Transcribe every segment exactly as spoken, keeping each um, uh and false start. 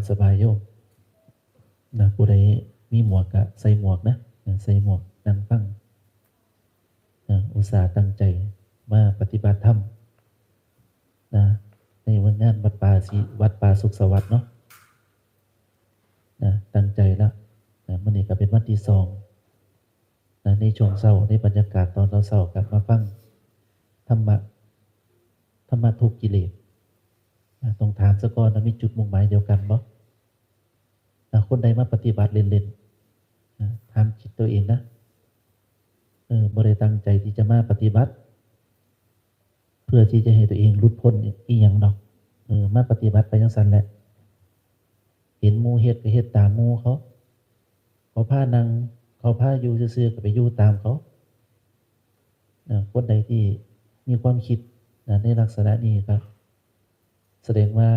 สบายโยมนะ ผู้ใดมีหมวกก็ใส่หมวกนะ เออ ใส่หมวกนั่งฟัง เออ อุตส่าห์ตั้งใจมาปฏิบัติธรรมนะ ในวันงานวัดป่าศรี วัดป่าสุขสวัสดิ์เนาะนะ ตั้งใจแล้วนะ มื้อนี้ก็เป็นวันที่สองนะ ในช่วงเช้า ในบรรยากาศตอนเช้าๆ กลับมาฟังธรรมะ ธรรมะทุกข์กิเลสนะ ต้องถามซะก่อนนะ มีจุดมุ่งหมายเดียวกันบ่ นะ คนใดมาปฏิบัติเล่นๆ นะ ถามจิตตัวเองนะ เออ บ่ได้ตั้งใจที่จะมาปฏิบัติ เพื่อที่จะให้ตัวเองหลุดพ้นอีหยังดอก เออ มาปฏิบัติไปจั่งซั้นแหละ เห็นหมู่เฮ็ดก็เฮ็ดตามหมู่เขา เขาพานั่ง เขาพาอยู่ซื่อๆ ก็ไปอยู่ตามเขา นะ คนใดที่มีความคิด นะ ในลักษณะนี้ก็ แสดงว่า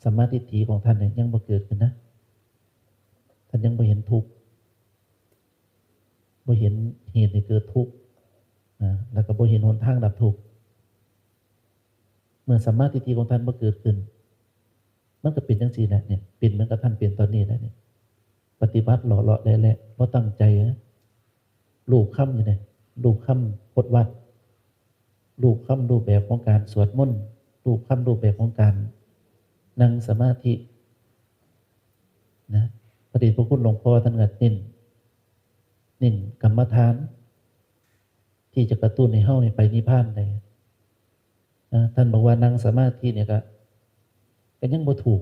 สัมมาทิฏฐิของท่านเนี่ยยังบ่เกิดขึ้นนะ ท่านยังบ่เห็นทุกข์ บ่เห็นเหตุให้เกิดทุกข์ นะ แล้วก็บ่เห็นหนทางดับทุกข์ เมื่อสัมมาทิฏฐิของท่านบ่เกิดขึ้น มันก็เป็นจั่งซี้แหละเนี่ย เป็นเหมือนกับท่านเป็นตอนนี้แหละเนี่ย ปฏิบัติเลาะๆ แหละๆ บ่ตั้งใจนะ ลูบคำอยู่เนี่ย ลูบคำพจน์วัด ลูบคำรูปแบบของการสวดมนต์ ลูบคำรูปแบบของการนั่งสมาธินะ พระเดชพระคุณหลวงพ่อท่านก็เน้น เน้นกรรมฐาน ที่จะกระตุ้นให้เฮานี่ไปนิพพานได้นะ ท่านบอกว่านั่งสมาธิเนี่ยก็ ก็ยังบ่ถูก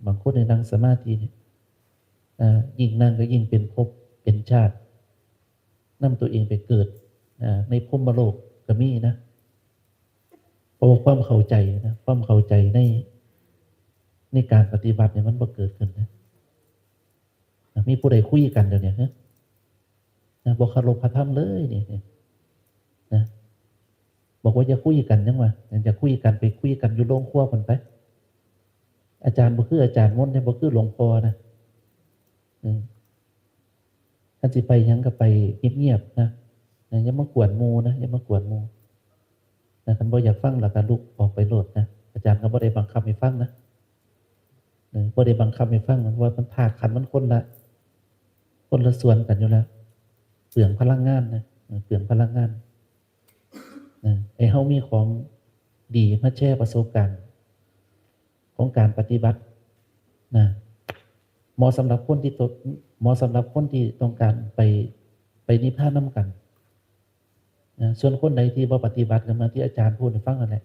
บางคนนี่นั่งสมาธิเนี่ย อ่า ยิ่งนั่งก็ยิ่งเป็นภพเป็นชาติ นำตัวเองไปเกิด อ่า ในพรหมโลกก็มีนะ เพราะว่าความเข้าใจนะ ความเข้าใจใน ในการปฏิบัติเนี่ยมันบ่เกิดขึ้นนะ นะ มีผู้ใดคุยกันเดี๋ยวนี้ฮะ นะ บ่เคารพพระธรรมเลยนี่ นี่ นะ บอกว่าอย่าคุยกันยังวะ อย่าคุยกัน ไปคุยกันอยู่โรงครัวพุ้นไป อาจารย์บ่คืออาจารย์มนต์นะ บ่คือหลวงพ่อนะ อืม คันสิไปหยังก็ไปเงียบๆ นะ นะ อย่ามากวนหมู่นะ อย่ามากวนหมู่นะ คันบ่อยากฟังแล้วก็ลุกออกไปโลดนะ อาจารย์ก็บ่ได้บังคับให้ฟังนะ เออ บ่ได้บังคับให้ฟังนะ เพราะว่ามันธาตุขันธ์มันคนละ คนละส่วนกันอยู่แล้ว เปลืองพลังงานนะ เออ เปลืองพลังงานนะ ให้เฮามีของดีมาแชร์ประสบการณ์ของการปฏิบัตินะ เหมาะสำหรับคนที่ตก เหมาะสำหรับคนที่ต้องการไป ไปนิพพานนำกันนะ ส่วนคนใดที่บ่ปฏิบัติก็เหมือนที่อาจารย์พูดให้ฟังนั่นแหละ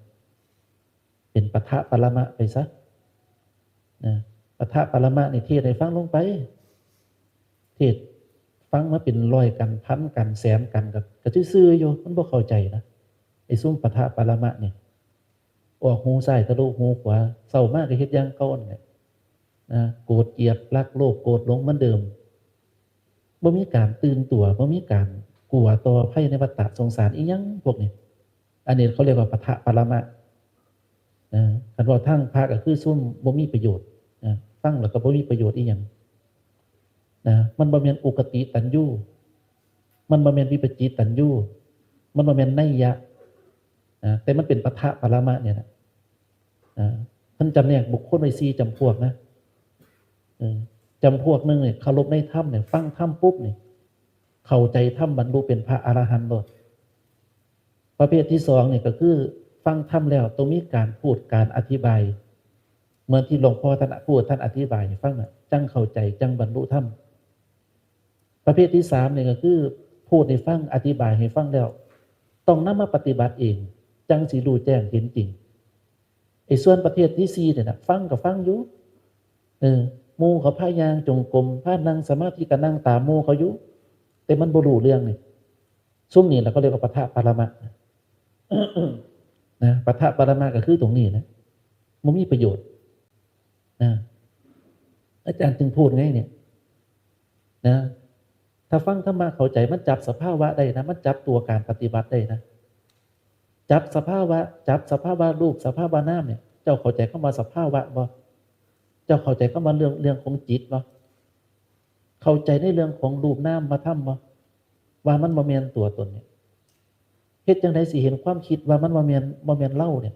เป็นปะทะปรมะไปซะนะ ปะทะปรมะนี่เทศน์ให้ฟังลงไป เทศน์ฟังมาเป็นร้อยกัน พันกัน แสนกัน ก็ ก็ซื่อๆ อยู่ มันบ่เข้าใจนะ ไอ้ซุมปะทะปรมะนี่ ออกหูซ้ายทะลุหูขวา เช้ามาก็เฮ็ดอย่างเก่านั่นแหละนะ โกรธเกลียดรักโลภโกรธหลงเหมือนเดิม บ่มีการตื่นตัว บ่มีการกลัวต่อภัยในวัฏฏะสงสารอีหยังพวกนี้ อันนี้เขาเรียกว่าปะทะปรมะนะ คันว่าทางพระก็คือซุมบ่มีประโยชน์นะ ฟังแล้วก็บ่มีประโยชน์อีหยังนะ มันบ่แม่นอุกติตัญญู มันบ่แม่นวิปจิตัญญู มันบ่แม่นนัยยะนะ แต่มันเป็นปะทะปรมะเนี่ยนะ อ่า เพิ่นจำแนกบุคคลไว้สี่จำพวกนะ เออ จำพวกหนึ่งเนี่ย เคารพในธรรมเนี่ย ฟังธรรมปุ๊บเนี่ย เข้าใจธรรม บรรลุเป็นพระอรหันต์โลด ประเภทที่สองเนี่ยก็คือ ฟังธรรมแล้วต้องมีการพูดการอธิบาย เหมือนที่หลวงพ่อท่านพูด ท่านอธิบายให้ฟังน่ะ จั่งเข้าใจ จั่งบรรลุธรรม ประเภทที่สามเนี่ยก็คือ พูดให้ฟัง อธิบายให้ฟังแล้ว ต้องนำมาปฏิบัติเอง จั่งสิรู้แจ้งเห็นจริง ไอ้ส่วนประเภทที่สี่เนี่ยนะ ฟังก็ฟังอยู่ เออ หมู่เขาพาย่างจงกรม พานั่งสมาธิก็นั่งตามหมู่เขาอยู่ แต่มันบ่รู้เรื่องนี่ ซุมนี่แหละเขาเรียกว่าปะทะปรมะนะ ปะทะปรมะก็คือตรงนี้นะ บ่มีประโยชน์นะ อาจารย์จึงพูดไงเนี่ยนะ ถ้าฟังธรรมะเข้าใจ มันจับสภาวะได้นะ มันจับตัวการปฏิบัติได้นะ จับสภาวะ จับสภาวะรูป สภาวะนามเนี่ย เจ้าเข้าใจคำว่าสภาวะบ่ เจ้าเข้าใจคำว่าเรื่อง เรื่องของจิตบ่ เข้าใจในเรื่องของรูปนามธรรมบ่ ว่ามันบ่แม่นตัวตนเนี่ย เฮ็ดจั่งใดสิเห็นความคิดว่ามันบ่แม่น บ่แม่นเฮาเนี่ย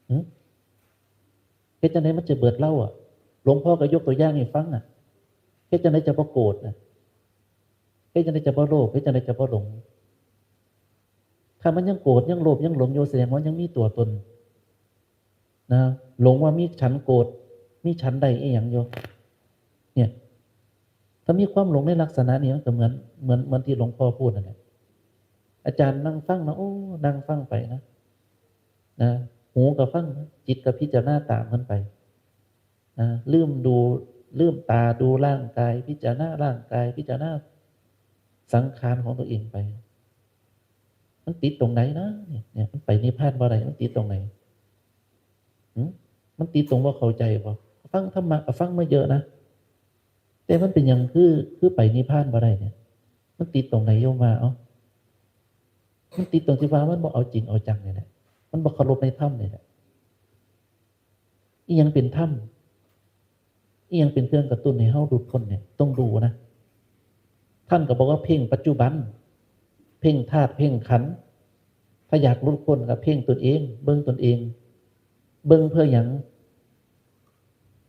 หึ เฮ็ดจั่งใดมันจะเบิดเฮาอะ หลวงพ่อก็ยกตัวอย่างให้ฟังน่ะ เฮ็ดจั่งใดจะบ่โกรธน่ะ เฮ็ดจั่งใดจะบ่โลภ เฮ็ดจั่งใดจะบ่หลง ถ้ามันยังโกรธ ยังโลภ ยังหลงอยู่ แสดงว่ายังมีตัวตนนะ หลงว่ามีฉันโกรธ มีฉันได้อีหยังอยู่ เนี่ย ถ้ามีความหลงในลักษณะนี้ มันก็เหมือน เหมือน เหมือนที่หลวงพ่อพูดนั่นแหละ อาจารย์นั่งฟังนะ โอ้ นั่งฟังไปนะ นะ หูก็ฟังนะ จิตก็พิจารณาตามมันไป นะ ลืมดู ลืมตาดูร่างกาย พิจารณาร่างกาย พิจารณาสังขารของตัวเองไป มันติดตรงไหนนะ เนี่ย เนี่ย มันไปนิพพานบ่ได้ มันติดตรงไหน หึ มันติดตรงบ่เข้าใจบ่ ฟังธรรมะก็ฟังมาเยอะนะ แต่มันเป็นหยังคือ คือไปนิพพานบ่ได้เนี่ย มันติดตรงไหน โยมว่า เอ้า มันติดตรงที่ว่ามันบ่เอาจริงเอาจังนี่แหละ มันบ่เคารพในธรรมนี่แหละ อิหยังเป็นธรรม อิหยังเป็นเครื่องกระตุ้นให้เฮาหลุดพ้นเนี่ย ต้องดูนะ ท่านก็บอกว่าเพ่งปัจจุบัน เพ่งธาตุ เพ่งขันธ์ ถ้าอยากหลุดพ้นก็เพ่งตนเอง เบิ่งตนเอง เบิ่งเพื่อหยัง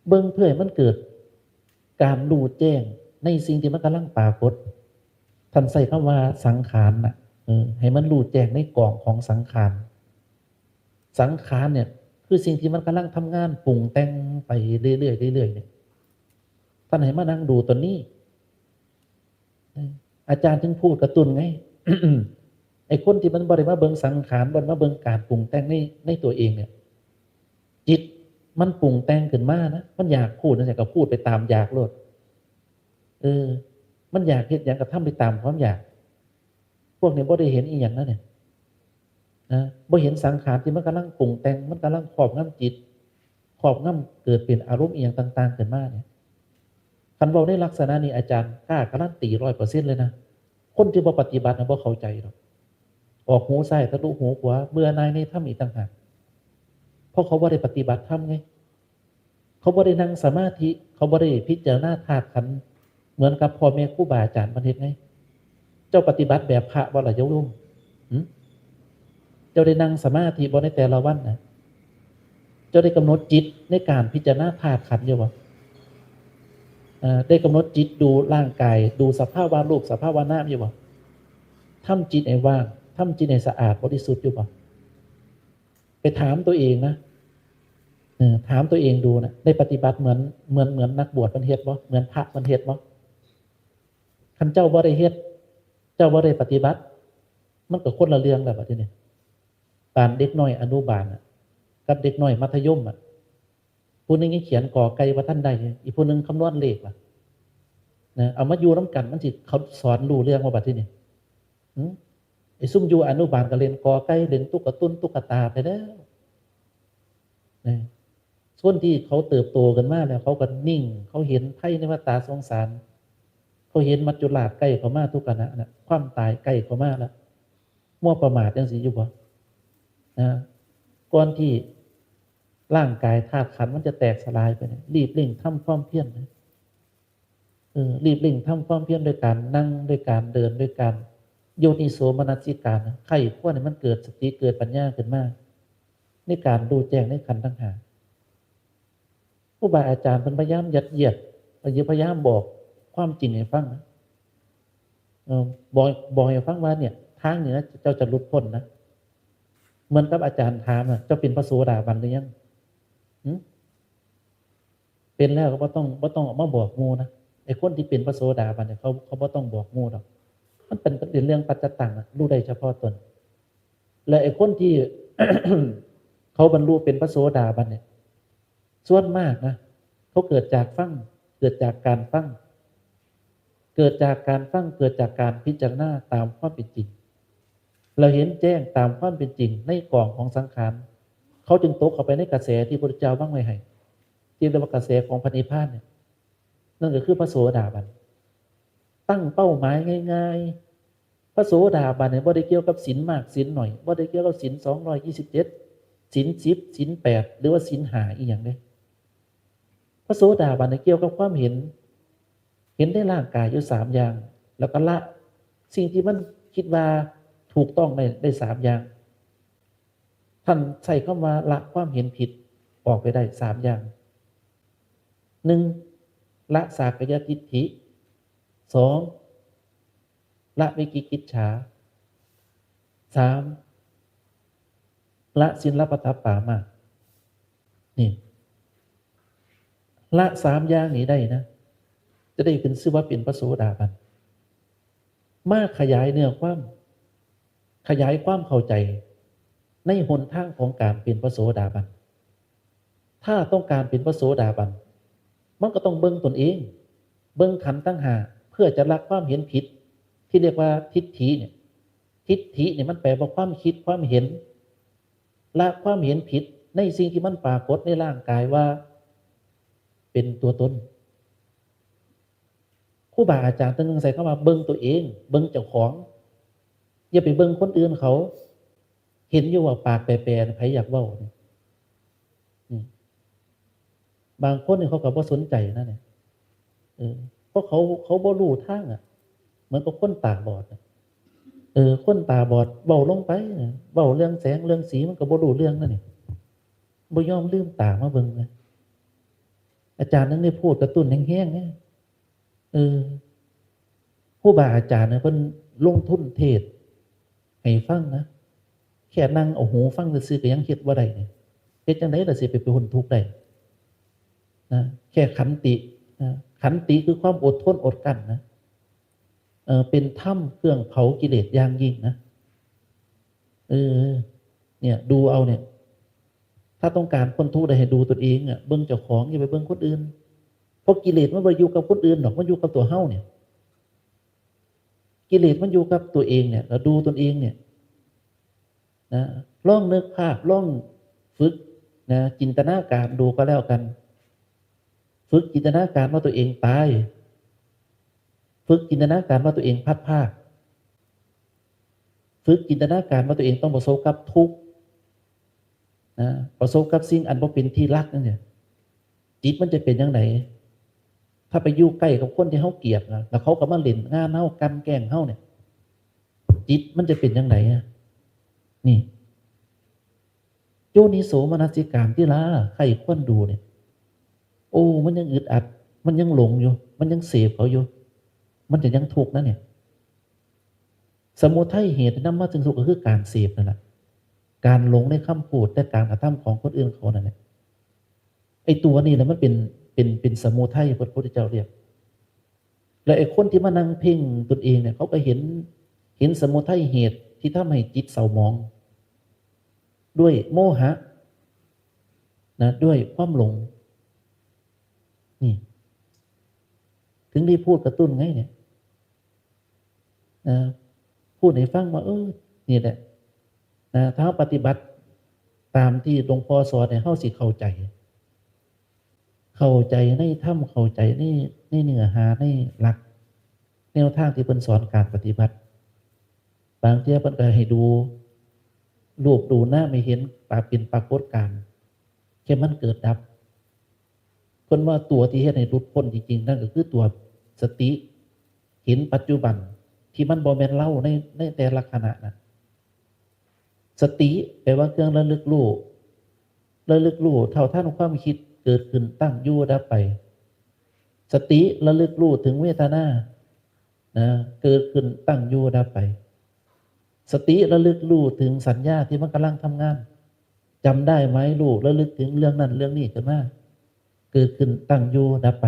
เบิ่งเพื่อให้มันเกิดการรู้แจ้งในสิ่งที่มันกำลังปรากฏ ท่านใช้คำว่าสังขารน่ะ เออ ให้มันรู้แจ้งในกองของสังขาร สังขารเนี่ย คือสิ่งที่มันกำลังทำงานปรุงแต่งไปเรื่อยๆ เรื่อยๆ เนี่ย ท่านให้มานั่งดูตัวนี้ อาจารย์ถึงพูดกระตุ้นไง ไอ้คนที่มันบ่ได้มาเบิ่งสังขาร บ่ได้มาเบิ่งการปรุงแต่งใน ในตัวเองเนี่ย จิตมันปรุงแต่งขึ้นมานะ มันอยากพูดนั่นแหละ ก็พูดไปตามอยากโลด เออ มันอยากเฮ็ดหยังก็ทำไปตามความอยาก พวกนี้บ่ได้เห็นอีหยังนะเนี่ย นะ บ่เห็นสังขารที่มันกำลังปรุงแต่ง มันกำลังครอบงำจิต ครอบงำเกิดเป็นอารมณ์อีหยังต่างๆ ขึ้นมาเนี่ย คันเว้าในลักษณะนี้ อาจารย์กล้าการันตีร้อยเปอร์เซ็นต์เลยนะ คนที่บ่ปฏิบัตินะบ่เข้าใจดอก ออกหูซ้ายทะลุหูขวา เบื่อหน่ายในธรรมอีกต่างหาก เพราะเขาบ่ได้ปฏิบัติธรรมไง เขาบ่ได้นั่งสมาธิ เขาบ่ได้พิจารณาธาตุขันธ์ เหมือนกับพ่อแม่ครูบาอาจารย์เพิ่นเฮ็ดไง เจ้าปฏิบัติแบบพระบ่ล่ะโยม หึ เจ้าได้นั่งสมาธิบ่ในแต่ละวันนะ เจ้าได้กำหนดจิตในการพิจารณาธาตุขันธ์อยู่บ่ เอ่อ ได้กำหนดจิตดูร่างกาย ดูสภาวะรูป สภาวะนามอยู่บ่ ทำจิตให้ว่าง ทำจิตให้สะอาดบริสุทธิ์อยู่บ่ ไปถามตัวเองนะ เออ ถามตัวเองดูนะ ได้ปฏิบัติเหมือน เหมือน เหมือนนักบวชเพิ่นเฮ็ดบ่ เหมือนพระเพิ่นเฮ็ดบ่ คันเจ้าบ่ได้เฮ็ด เจ้าบ่ได้ปฏิบัติ มันก็คนละเรื่องแล้วบัดทีนี้ ปานเด็กน้อยอนุบาลน่ะ กับเด็กน้อยมัธยมอ่ะ ผู้หนึ่งยังเขียนกอไก่บ่ทันได้เลย อีกผู้หนึ่งคำนวณเลขล่ะ นะ เอามาอยู่นำกัน มันสิเขาสอนรู้เรื่องบ่บัดทีนี้ หึ ไอ้ซุมอยู่อนุบาลก็เล่นกอไก่ เล่นตุ๊กตุนตุ๊กตาไปแล้ว นะ ส่วนที่เขาเติบโตขึ้นมาแล้ว เขาก็นิ่ง เขาเห็นภัยในวัฏฏะสงสาร เขาเห็นมัจจุราชใกล้เข้ามาทุกขณะนะ ความตายใกล้เข้ามาแล้ว มัวประมาทจังซี้อยู่บ่ นะ ก่อนที่ร่างกายธาตุขันธ์มันจะแตกสลายไปเนี่ย รีบเร่งทำความเพียรนะ เออ รีบเร่งทำความเพียรด้วยการนั่ง ด้วยการเดิน ด้วยการโยนิโสมนสิการนะ ใคร่ครวญให้มันเกิดสติ เกิดปัญญาขึ้นมา ในการรู้แจ้งในขันธ์ทั้งห้า ครูบาอาจารย์เพิ่นพยายามยัดเยียด พยายามบอกความจริงให้ฟังนะ เออ บอก บอกให้ฟังว่าเนี่ย ทางนี้นะ เจ้าจะหลุดพ้นนะ เหมือนกับอาจารย์ถามนะ เจ้าเป็นพระโสดาบันหรือยัง หึ เป็นแล้วก็บ่ต้อง บ่ต้องออกมาบอกหมู่นะ ไอ้คนที่เป็นพระโสดาบันเนี่ย เขา เขาบ่ต้องบอกหมู่ดอก มันเป็น เป็นเรื่องปัจจตังอะ รู้ได้เฉพาะตน และไอ้คนที่ เขาบรรลุเป็นพระโสดาบันเนี่ย ส่วนมากนะ เขาเกิดจากฟัง เกิดจากการฟัง เกิดจากการฟัง เกิดจากการพิจารณาตามความเป็นจริง เราเห็นแจ้งตามความเป็นจริงในกองของสังขาร เขาจึงตกเข้าไปในกระแสที่พระพุทธเจ้าวางไว้ให้ ที่เรียกว่ากระแสของพระนิพพานเนี่ย นั่นก็คือพระโสดาบัน ตั้งเป้าหมายง่ายๆ พระโสดาบันเนี่ยบ่ได้เกี่ยวกับศีลมากศีลน้อย บ่ได้เกี่ยวกับศีลสองร้อยยี่สิบเจ็ด ศีลสิบ ศีลแปด หรือว่าศีลห้าอีหยังเด้ พระโสดาบันเนี่ยเกี่ยวกับความเห็น เห็นในร่างกายอยู่สามอย่าง แล้วก็ละสิ่งที่มันคิดว่าถูกต้องได้ ได้สามอย่าง ท่านใช้คำว่าละความเห็นผิดออกไปได้สามอย่าง หนึ่ง ละสักกายทิฏฐิ สอง ละวิจิกิจฉา สาม ละศีลปตปปามาส นี่ ละสามอย่างนี้ได้นะ จะได้ขึ้นชื่อว่าเป็นพระโสดาบัน มาขยายเนื้อความ ขยายความเข้าใจในหนทางของการเป็นพระโสดาบัน ถ้าต้องการเป็นพระโสดาบัน มันก็ต้องเบิ่งตนเอง เบิ่งขันธ์ทั้งห้า เพื่อจะละความเห็นผิด ที่เรียกว่าทิฏฐิเนี่ย ทิฏฐิเนี่ยมันแปลว่าความคิดความเห็น ละความเห็นผิดในสิ่งที่มันปรากฏในร่างกายว่าเป็นตัวตน ครูบาอาจารย์ท่านหนึ่งใส่คำว่าเบิ่งตัวเอง เบิ่งเจ้าของ อย่าไปเบิ่งคนอื่นเขา เห็นอยู่ว่าปากแปรๆ ไผอยากเว้าเนี่ย อืม บางคนนี่เขาก็บ่สนใจนะเนี่ย เออ เพราะเขา เขาบ่รู้ทางอะ เหมือนกับคนตาบอดอะ เออ คนตาบอดเว้าลงไป เว้าเรื่องแสงเรื่องสีมันก็บ่รู้เรื่องนั่นนี่ บ่ยอมลืมตามาเบิ่งนะ อาจารย์นึงได้พูดกระตุ้นแฮงๆ เนี่ย เออ ครูบาอาจารย์เนี่ยเพิ่นลงทุนเทศน์ให้ฟังนะ แค่นั่งเอาหูฟังซื่อๆ ก็ยังเฮ็ดบ่ได้นี่ เฮ็ดจั่งใดล่ะสิไปพ้นทุกข์ได้นะ แค่ขันตินะ ขันติคือความอดทนอดกลั้นนะ เออ เป็นธรรมเครื่องเผากิเลสอย่างยิ่งนะ เออ เนี่ย ดูเอาเนี่ย ถ้าต้องการพ้นทุกข์ได้ให้ดูตนเองอะ เบิ่งเจ้าของ อย่าไปเบิ่งคนอื่น เพราะกิเลสมันบ่อยู่กับคนอื่นดอก มันอยู่กับตัวเฮาเนี่ย กิเลสมันอยู่กับตัวเองเนี่ย แล้วดูตนเองเนี่ย นะ ลองนึกภาพ ลองฝึกนะ จินตนาการดูก็แล้วกัน ฝึกจินตนาการว่าตัวเองตาย ฝึกจินตนาการว่าตัวเองพลัดพราก ฝึกจินตนาการว่าตัวเองต้องประสบกับทุกข์นะ ประสบกับสิ่งอันบ่เป็นที่รักนั่นเนี่ย จิตมันจะเป็นจั่งใด ถ้าไปอยู่ใกล้กับคนที่เฮาเกลียดนะ แล้วเขาก็มาเล่นงานเฮา กลั่นแกล้งเฮาเนี่ย จิตมันจะเป็นจั่งใดอะ นี่ โยนิโสมนสิการที่ละใคร่ควรดูเนี่ย โอ้ มันยังอึดอัด มันยังหลงอยู่ มันยังเสพเขาอยู่ มันจะยังทุกข์นะเนี่ย สมุทัยเหตุนำมาซึ่งทุกข์ก็คือการเสพนั่นแหละ การหลงในคำพูดและการกระทำของคนอื่นเขานั่นแหละ ไอ้ตัวนี้แหละมันเป็น เป็น เป็นสมุทัย พระพุทธเจ้าเรียก และไอ้คนที่มานั่งเพ่งตนเองเนี่ย เขาก็เห็น เห็นสมุทัยเหตุที่ทำให้จิตเศร้าหมอง ด้วยโมหะนะ ด้วยความหลง นี่ ถึงได้พูดกระตุ้นไงเนี่ย นะ พูดให้ฟังว่า เออ นี่แหละ นะ ถ้าเราปฏิบัติตามที่หลวงพ่อสอนเนี่ย เราสิเข้าใจ เข้าใจในธรรม เข้าใจใน ในเนื้อหา ในหลัก แนวทางที่เพิ่นสอนการปฏิบัติ บางเทื่อเพิ่นก็ให้ดูรูปดูนาม ให้เห็นปรากฏ เป็นปรากฏการณ์ แค่มันเกิดดับ เพิ่นว่าตัวที่เฮ็ดให้หลุดพ้นจริงๆ นั่นก็คือตัวสติ เห็นปัจจุบันที่มันบ่แม่นเราใน ในแต่ละขณะนะ สติแปลว่าเครื่องระลึกรู้ ระลึกรู้เท่าทันความคิดเกิดขึ้น ตั้งอยู่ ดับไป สติระลึกรู้ถึงเวทนา นะ เกิดขึ้น ตั้งอยู่ ดับไป สติระลึกรู้ถึงสัญญาที่มันกำลังทำงาน จำได้ไหม รู้ ระลึกถึงเรื่องนั้นเรื่องนี้ขึ้นมา เกิดขึ้น ตั้งอยู่ ดับไป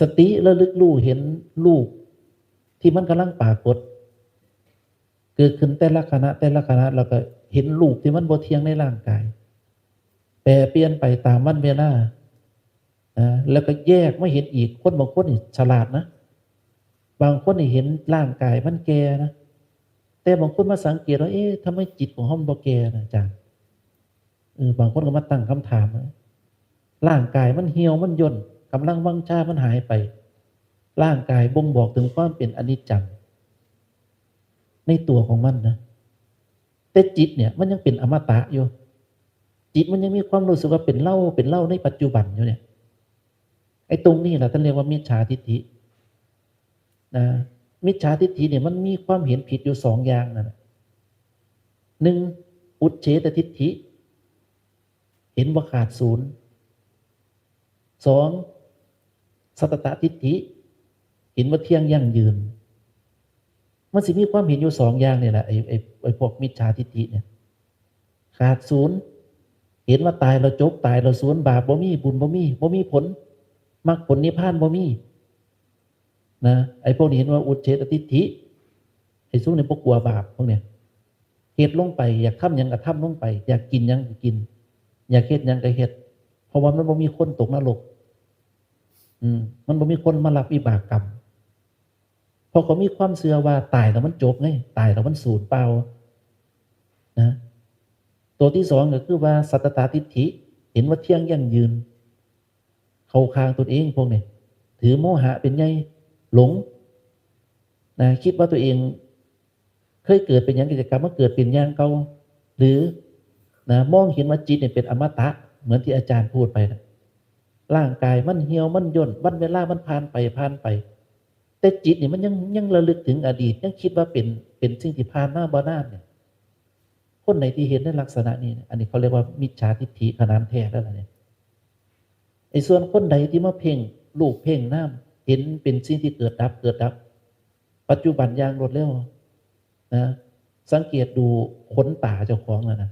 สติระลึกรู้เห็นรูปที่มันกำลังปรากฏ เกิดขึ้นแต่ละขณะ แต่ละขณะ แล้วก็เห็นรูปที่มันบ่เที่ยงในร่างกาย แปรเปลี่ยนไปตามวันเวลา นะ แล้วก็แยกมาเห็นอีก คนบางคนนี่ฉลาดนะ บางคนนี่เห็นร่างกายมันแก่นะ แต่บางคนมาสังเกตว่า เอ๊ะ ทำไมจิตของเฮามันบ่แก่นะอาจารย์ เออ บางคนก็มาตั้งคำถามนะ ร่างกายมันเหี่ยว มันย่น กำลังวังชามันหายไป ร่างกายบ่งบอกถึงความเป็นอนิจจัง ในตัวของมันนะ แต่จิตเนี่ยมันยังเป็นอมตะอยู่ จิตมันยังมีความรู้สึกว่าเป็นเรา เป็นเราในปัจจุบันอยู่เนี่ย ไอ้ตรงนี้แหละท่านเรียกว่ามิจฉาทิฏฐิ นะ มิจฉาทิฏฐิเนี่ยมันมีความเห็นผิดอยู่สองอย่างนั่นแหละ หนึ่ง อุจเฉททิฏฐิ เห็นว่าขาดศูนย์ สอง สัตตตทิฏฐิ เห็นว่าเที่ยงยั่งยืน มันสิมีความเห็นอยู่สองอย่างนี่แหละ ไอ้ ไอ้ ไอ้พวกมิจฉาทิฏฐิเนี่ย ขาดศูนย์ เห็นว่าตายแล้วจบ ตายแล้วศูนย์ บาปบ่มี บุญบ่มี บ่มีผล มรรคผลนิพพานบ่มี นะ ไอ้พวกนี้เห็นว่าอุจเฉททิฏฐิ ไอ้ซุมนี่บ่กลัวบาปพวกเนี่ย เฮ็ดลงไป อยากทำหยังก็ทำลงไป อยากกินหยังก็กิน อยากเฮ็ดหยังก็เฮ็ด เพราะว่ามันบ่มีคนตกนรก อืม มันบ่มีคนมารับวิบากกรรม เพราะเขามีความเชื่อว่าตายแล้วมันจบไง ตายแล้วมันสูญเปล่า นะ ตัวที่สองก็คือว่าสัตตตทิฏฐิ เห็นว่าเที่ยงยั่งยืน เข้าข้างตนเองพวกนี้ ถือโมหะเป็นใหญ่ หลง นะ คิดว่าตัวเอง เคยเกิดเป็นหยังก็จะกลับมาเกิดเป็นอย่างเก่า หรือ นะ มองเห็นว่าจิตเนี่ยเป็นอมตะ เหมือนที่อาจารย์พูดไปนะ ร่างกายมันเหี่ยวมันย่น วันเวลามันผ่านไปผ่านไป แต่จิตนี่มันยัง ยังระลึกถึงอดีต ยังคิดว่าเป็น เป็นสิ่งที่ผ่านมาบ่นานเนี่ย คนไหนที่เห็นในลักษณะนี้เนี่ย อันนี้เขาเรียกว่ามิจฉาทิฏฐิขนาดแท้แล้วล่ะเนี่ย ไอ้ส่วนคนใดที่มาเพ่งรูปเพ่งนาม เห็นเป็นสิ่งที่เกิดดับ เกิดดับ ปัจจุบันอย่างรวดเร็ว นะ สังเกตดูขนตาเจ้าของนั่นนะ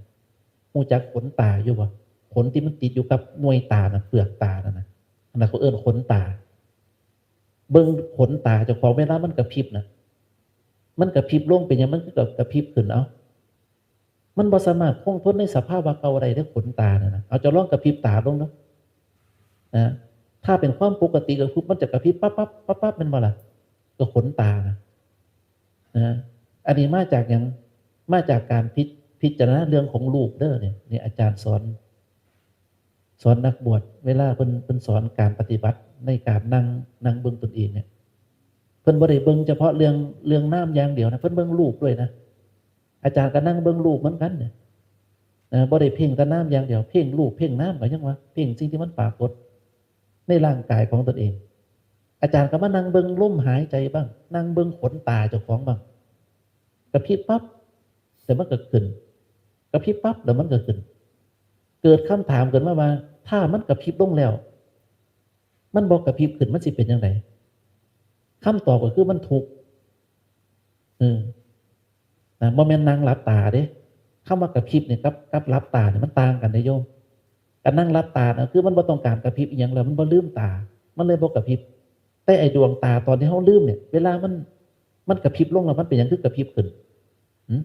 รู้จักขนตาอยู่บ่ ขนที่มันติดอยู่กับหน่วยตาน่ะ เปลือกตานั่นนะ อันนั้นเขาเอิ้นขนตา เบิ่งขนตาเจ้าของเวลามันกระพริบน่ะ มันกระพริบลงเป็นหยัง มันก็กระพริบขึ้น เอ้า มันบ่สามารถคงทนในสภาวะเก่าได้เด้อ ขนตาน่ะนะ เอา เจ้าลองกระพริบตาลงเนาะ นะ ถ้าเป็นความปกติก็คือมันจะกระพริบปั๊บปั๊บปั๊บปั๊บ แม่นบ่ล่ะ ก็ขนตานะ นะ อันนี้มาจากหยัง มาจากการพิจ- พิจารณาเรื่องของรูปเด้อเนี่ย นี่อาจารย์สอน สอนนักบวช เวลาเพิ่น เพิ่นสอนการปฏิบัติในการนั่ง นั่งเบิ่งตนเองเนี่ย เพิ่นบ่ได้เบิ่งเฉพาะเรื่อง เรื่องนามอย่างเดียวนะ เพิ่นเบิ่งรูปด้วยนะ อาจารย์ก็นั่งเบิ่งรูปเหมือนกันเนี่ย นะ บ่ได้เพ่งแต่นามอย่างเดียว เพ่งรูป เพ่งนามก็ยังว่า เพ่งสิ่งที่มันปรากฏในร่างกายของตนเอง อาจารย์ก็มานั่งเบิ่งลมหายใจบ้าง นั่งเบิ่งขนตาเจ้าของบ้าง กระพริบปั๊บ แต่มันก็ขึ้น กระพริบปั๊บ แล้วมันก็ขึ้น เกิดคำถามขึ้นมาว่า ถ้ามันกระพริบลงแล้ว มันบ่กระพริบขึ้น มันสิเป็นจั่งใด คำตอบก็คือมันทุกข์ เออ นะ บ่แม่นนั่งหลับตาเด้ คำว่ากระพริบเนี่ยกับ กับหลับตาเนี่ยมันต่างกันเด้โยม การนั่งหลับตานะ คือมันบ่ต้องการกระพริบอิหยังแล้ว มันบ่ลืมตา มันเลยบ่กระพริบ แต่ไอ้ดวงตาตอนที่เฮาลืมเนี่ย เวลามัน มันกระพริบลงแล้ว มันเป็นหยังคือกระพริบขึ้น หึ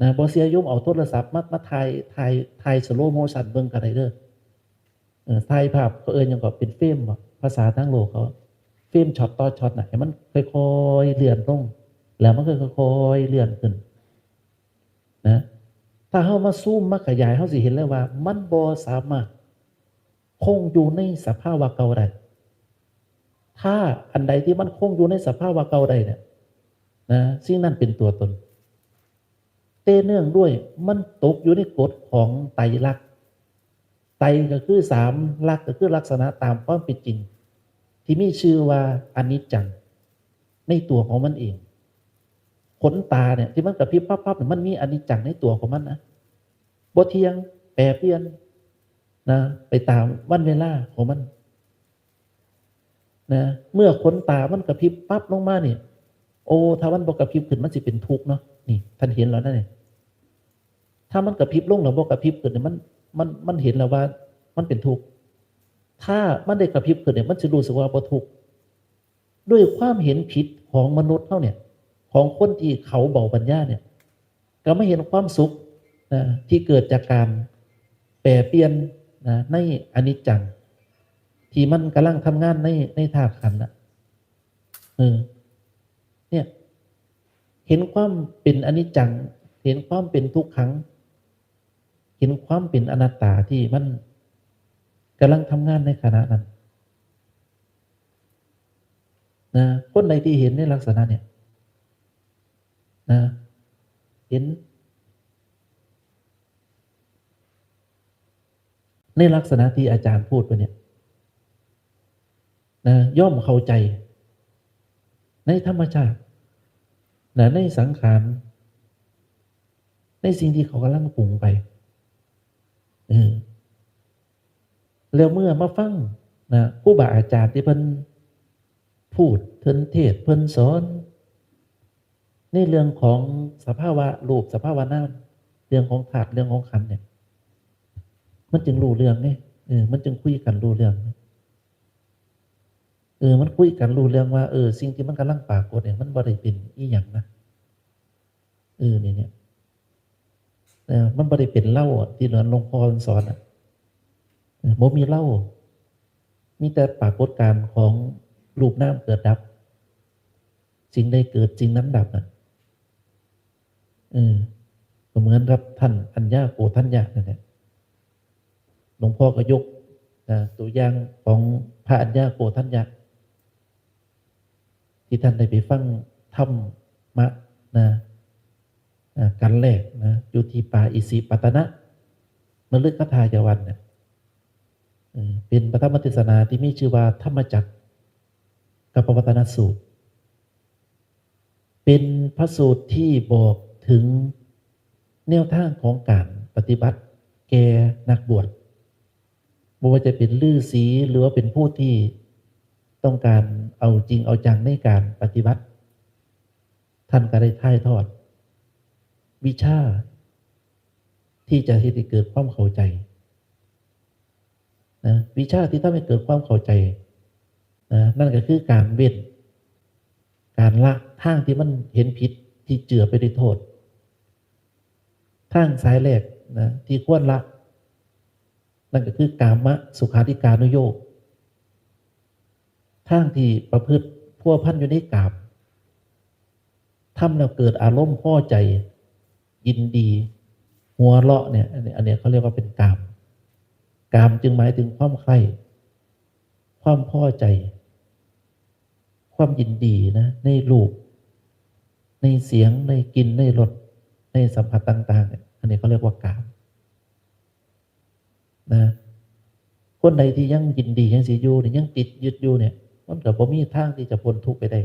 นะ บ่เชื่อโยมเอาโทรศัพท์มา มาถ่าย ถ่าย ถ่าย slow motion เบิ่งก็ได้เด้อ เออ ถ่ายภาพ เขาเอิ้นหยังก็เป็นเฟรมบ่ ภาษาทางโลกเขา เฟรมช็อตต่อช็อตน่ะ ให้มันค่อยๆเลื่อนลง แล้วมันก็ค่อยๆเลื่อนขึ้น นะ ถ้าเฮามาซูมมาขยาย เฮาสิเห็นเลยว่ามันบ่สามารถคงอยู่ในสภาวะเก่าได้ ถ้าอันใดที่มันคงอยู่ในสภาวะเก่าได้เนี่ย นะ สิ่งนั้นเป็นตัวตน แต่เนื่องด้วยมันตกอยู่ในกฎของไตรลักษณ์ ไตรก็คือสาม ลักษณ์ก็คือลักษณะตามความเป็นจริง ที่มีชื่อว่าอนิจจัง ในตัวของมันเอง ขนตาเนี่ย ที่มันกระพริบปั๊บๆเนี่ย มันมีอนิจจังในตัวของมันนะ บ่เที่ยง แปรเปลี่ยน นะ ไปตามวันเวลาของมัน นะ เมื่อขนตามันกระพริบปั๊บลงมาเนี่ย โอ้ ถ้ามันบ่กระพริบขึ้น มันสิเป็นทุกข์เนาะ นี่ ท่านเห็นแล้วนะเนี่ย ถ้ามันกระพริบลงแล้วบ่กระพริบขึ้นเนี่ย มัน มัน มันเห็นแล้วว่ามันเป็นทุกข์ ถ้ามันได้กระพริบขึ้นเนี่ย มันสิรู้สึกว่าบ่ทุกข์ ด้วยความเห็นผิดของมนุษย์เฮาเนี่ย ของคนที่เขาเบาปัญญาเนี่ย ก็มาเห็นความสุขนะ ที่เกิดจากการแปรเปลี่ยนนะ ในอนิจจัง ที่มันกำลังทำงานใน ในธาตุขันธ์น่ะ เออ เนี่ย เห็นความเป็นอนิจจัง เห็นความเป็นทุกขัง เห็นความเป็นอนัตตาที่มันกำลังทำงานในขณะนั้น นะ คนใดที่เห็นในลักษณะเนี่ย นะ เห็น ในลักษณะที่อาจารย์พูดไปเนี่ย นะ ย่อมเข้าใจ ในธรรมชาติ นะ ในสังขาร ในสิ่งที่เขากำลังปรุงไป เออ แล้วเมื่อมาฟังนะ ครูบาอาจารย์ที่เพิ่นพูด เพิ่นเทศน์ เพิ่นสอน ในเรื่องของสภาวะรูป สภาวะนาม เรื่องของธาตุ เรื่องของขันธ์เนี่ย มันจึงรู้เรื่องไง เออ มันจึงคุยกันรู้เรื่อง เออ มันคุยกันรู้เรื่องว่า เออ สิ่งที่มันกำลังปรากฏเนี่ย มันบ่ได้เป็นอีหยังนะ เออ นี่เนี่ย เออ มันบ่ได้เป็นเล่าอะ ที่หลวงพ่อสอนอะ เออ บ่มีเล่า มีแต่ปรากฏการณ์ของรูปนามเกิดดับ สิ่งใดเกิด สิ่งนั้นดับน่ะ เออ ก็เหมือนกับท่านอัญญาโกณฑัญญะนั่นแหละ หลวงพ่อก็ยก นะ ตัวอย่างของพระอัญญาโกณฑัญญะ ที่ท่านได้ไปฟังธรรมะนะ อ่า กันแรกนะ อยู่ที่ป่าอิสิปตนะ มฤคทายวันเนี่ย เออ เป็นพระธรรมเทศนาที่มีชื่อว่าธรรมจักรกัปปวัตนสูตร เป็นพระสูตรที่บอกถึงแนวทางของการปฏิบัติแก่นักบวช บ่ว่าจะเป็นฤาษีหรือว่าเป็นผู้ที่ต้องการเอาจริงเอาจังในการปฏิบัติ ท่านก็ได้ถ่ายทอดวิชาที่จะเฮ็ดให้เกิดความเข้าใจนะ วิชาที่ทำให้เกิดความเข้าใจนะ นั่นก็คือการเว้น การละทางที่มันเห็นผิด ที่เจือไปด้วยโทษ ทางสายแรกนะ ที่ควรละ นั่นก็คือกามสุขาริการุโยค ทางที่ประพฤติพัวพันอยู่ในกาม ทำแล้วเกิดอารมณ์พอใจ ยินดี หัวเราะเนี่ย อันนี้ อันนี้เขาเรียกว่าเป็นกาม กามจึงหมายถึงความใคร่ ความพอใจ ความยินดีนะ ในรูป ในเสียง ในกลิ่น ในรส ในสัมผัสต่างๆเนี่ย อันนี้เขาเรียกว่ากาม นะ คนใดที่ยังยินดียังสิอยู่เนี่ย ยังติดยึดอยู่เนี่ย มันก็บ่มีทางที่จะพ้นทุกข์ไปได้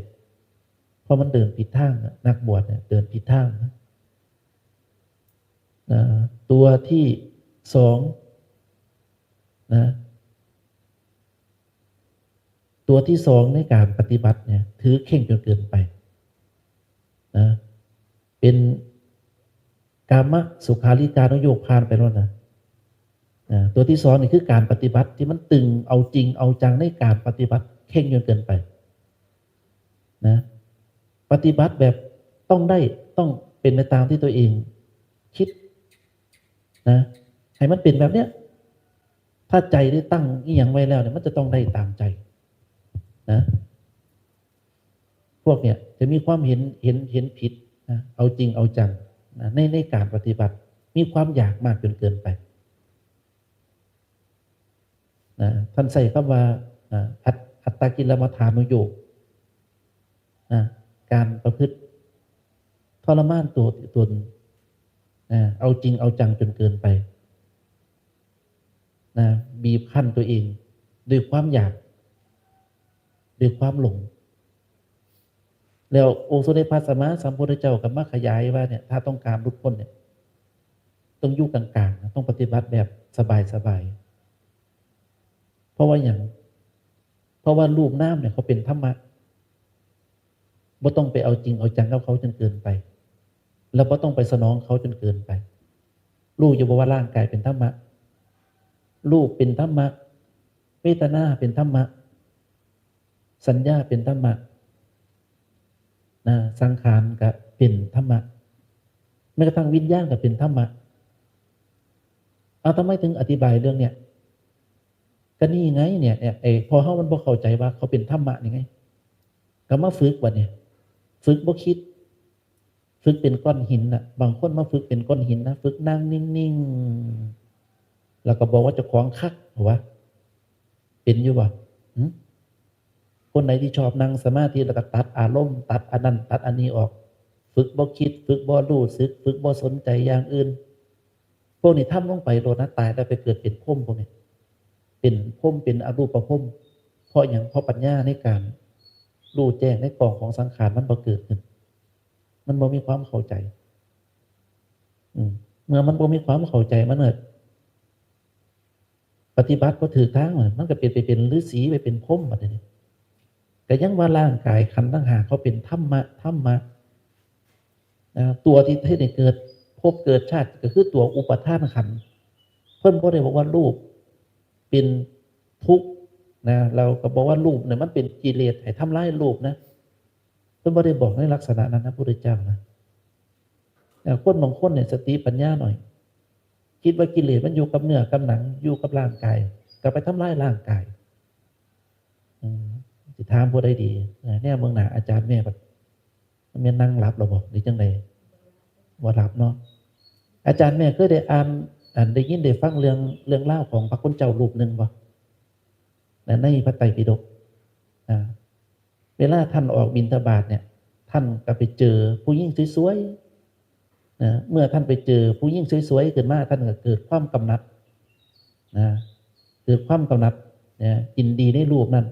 เพราะมันเดินผิดทางนะ นักบวชเนี่ยเดินผิดทางนะ นะ ตัวที่สองนะ ตัวที่สองในการปฏิบัติเนี่ย ถือเคร่งจนเกินไปนะ เป็นกามสุขาริการุโยคผ่านไปแล้วนะ นะ ตัวที่สองนี่คือการปฏิบัติที่มันตึงเอาจริงเอาจังในการปฏิบัติ เคร่งจนเกินไปนะ ปฏิบัติแบบต้องได้ ต้องเป็นไปตามที่ตัวเองคิดนะ ให้มันเป็นแบบเนี้ย ถ้าใจได้ตั้งอีหยังไว้แล้วเนี่ย มันจะต้องได้ตามใจนะ พวกเนี่ยจะมีความเห็น เห็น เห็นผิดนะ เอาจริงเอาจังนะ ใน ในการปฏิบัติ มีความอยากมากจนเกินไปนะ ท่านใช้คำว่า อ่า อัต- อัตตกิลมัฏฐานุโยคนะ การประพฤติทรมานตัวตนนะ เอาจริงเอาจังจนเกินไปนะ บีบคั้นตัวเองด้วยความอยาก ด้วยความหลง แล้วองค์สมเด็จพระสัมมาสัมพุทธเจ้าก็มาขยายว่าเนี่ย ถ้าต้องการหลุดพ้นเนี่ย ต้องอยู่กลางๆนะ ต้องปฏิบัติแบบสบายๆ เพราะว่าหยัง เพราะว่ารูปนามเนี่ยเขาเป็นธรรมะ บ่ต้องไปเอาจริงเอาจังกับเขาจนเกินไป แล้วบ่ต้องไปสนองเขาจนเกินไป รู้อยู่บ่ว่าร่างกายเป็นธรรมะ รูปเป็นธรรมะ เวทนาเป็นธรรมะ สัญญาเป็นธรรมะนะ สังขารก็เป็นธรรมะ แม้กระทั่งวิญญาณก็เป็นธรรมะ เอา ทำไมถึงอธิบายเรื่องเนี้ย ก็นี่ไงเนี่ย เนี่ย ไอ้พอเฮามันบ่เข้าใจว่าเขาเป็นธรรมะนี่ไง ก็มาฝึกบัดเนี่ย ฝึกบ่คิด ฝึกเป็นก้อนหินน่ะ บางคนมาฝึกเป็นก้อนหินนะ ฝึกนั่งนิ่งๆ แล้วก็บอกว่าเจ้าของคัก หัวะ เป็นอยู่บ่ หึ คนไหนที่ชอบนั่งสมาธิแล้วก็ตัดอารมณ์ ตัดอันนั้น ตัดอันนี้ออก ฝึกบ่คิด ฝึกบ่รู้สึก ฝึกบ่สนใจอย่างอื่น พวกนี้ทำลงไปโลดนะ ตายแล้วไปเกิดเป็นพรหมพวกนี้ เป็นพรหม เป็นอรูปพรหม เพราะหยัง เพราะปัญญาในการรู้แจ้งในกองของสังขารมันบ่เกิดขึ้น มันบ่มีความเข้าใจ อืม เมื่อมันบ่มีความเข้าใจ มันเกิด ปฏิบัติบ่ถืกทางน่ะ มันก็เปลี่ยนไปเป็นฤๅษี ไปเป็นพรหมบัดนี้ ก็ยังว่าร่างกายขันธ์ทั้งห้าเขาเป็นธรรมะ ธรรมะ นะ ตัวที่เฮ็ดให้เกิดภพเกิดชาติก็คือตัวอุปาทานขันธ์ เพิ่นบ่ได้บอกว่ารูปเป็นทุกข์นะ แล้วก็บอกว่ารูปเนี่ยมันเป็นกิเลสให้ทำลายรูปนะ เพิ่นบ่ได้บอกในลักษณะนั้นนะ พุทธเจ้านะ เอ่อ คนบางคนเนี่ยสติปัญญาน้อย คิดว่ากิเลสมันอยู่กับเนื้อกับหนัง อยู่กับร่างกาย ก็ไปทำลายร่างกาย อืม สิถามผู้ใดดี เอ่อ แนมเบิ่งหน้าอาจารย์แม่บัด แม่นนั่งหลับแล้วบ่ หรือจั่งใด บ่หลับเนาะ อาจารย์แม่เคยได้อ่าน อัน ได้ยินได้ฟังเรื่อง เรื่องราวของพระคุณเจ้ารูปหนึ่งบ่ นะ ในพระไตรปิฎก อ่า เวลาท่านออกบิณฑบาตเนี่ย ท่านก็ไปเจอผู้หญิงสวยๆ นะ เมื่อท่านไปเจอผู้หญิงสวยๆ ขึ้นมา ท่านก็เกิดความกำหนัด นะ เกิดความกำหนัด นะ ยินดีในรูปนั้น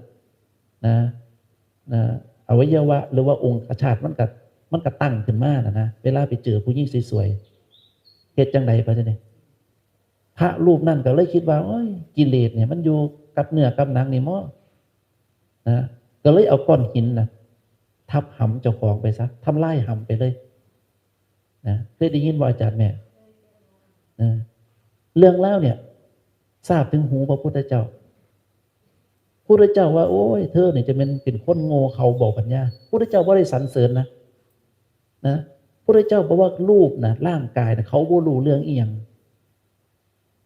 นะ นะ อวัยวะหรือว่าองคชาตมันก็ มันก็ตั้งขึ้นมานะ นะ เวลาไปเจอผู้หญิงสวยๆ เฮ็ดจั่งใดบัดนี้ พระรูปนั้นก็เลยคิดว่า โอ้ย กิเลสเนี่ยมันอยู่กับเนื้อกับหนังนี่หมอ นะ ก็เลยเอาก้อนหินนะ ทับหำเจ้าของไปซะ ทำลายหำไปเลย นะ เคยได้ยินบ่อาจารย์แม่ นะ เรื่องราวเนี่ย ทราบถึงหูพระพุทธเจ้า พุทธเจ้าว่า โอ้ย เธอเนี่ยจะเป็น เป็นคนโง่เขลาบ่ปัญญา พุทธเจ้าบ่ได้สรรเสริญนะ นะ พุทธเจ้าบอกว่ารูปนะ ร่างกายนะ เขาบ่รู้เรื่องอีหยัง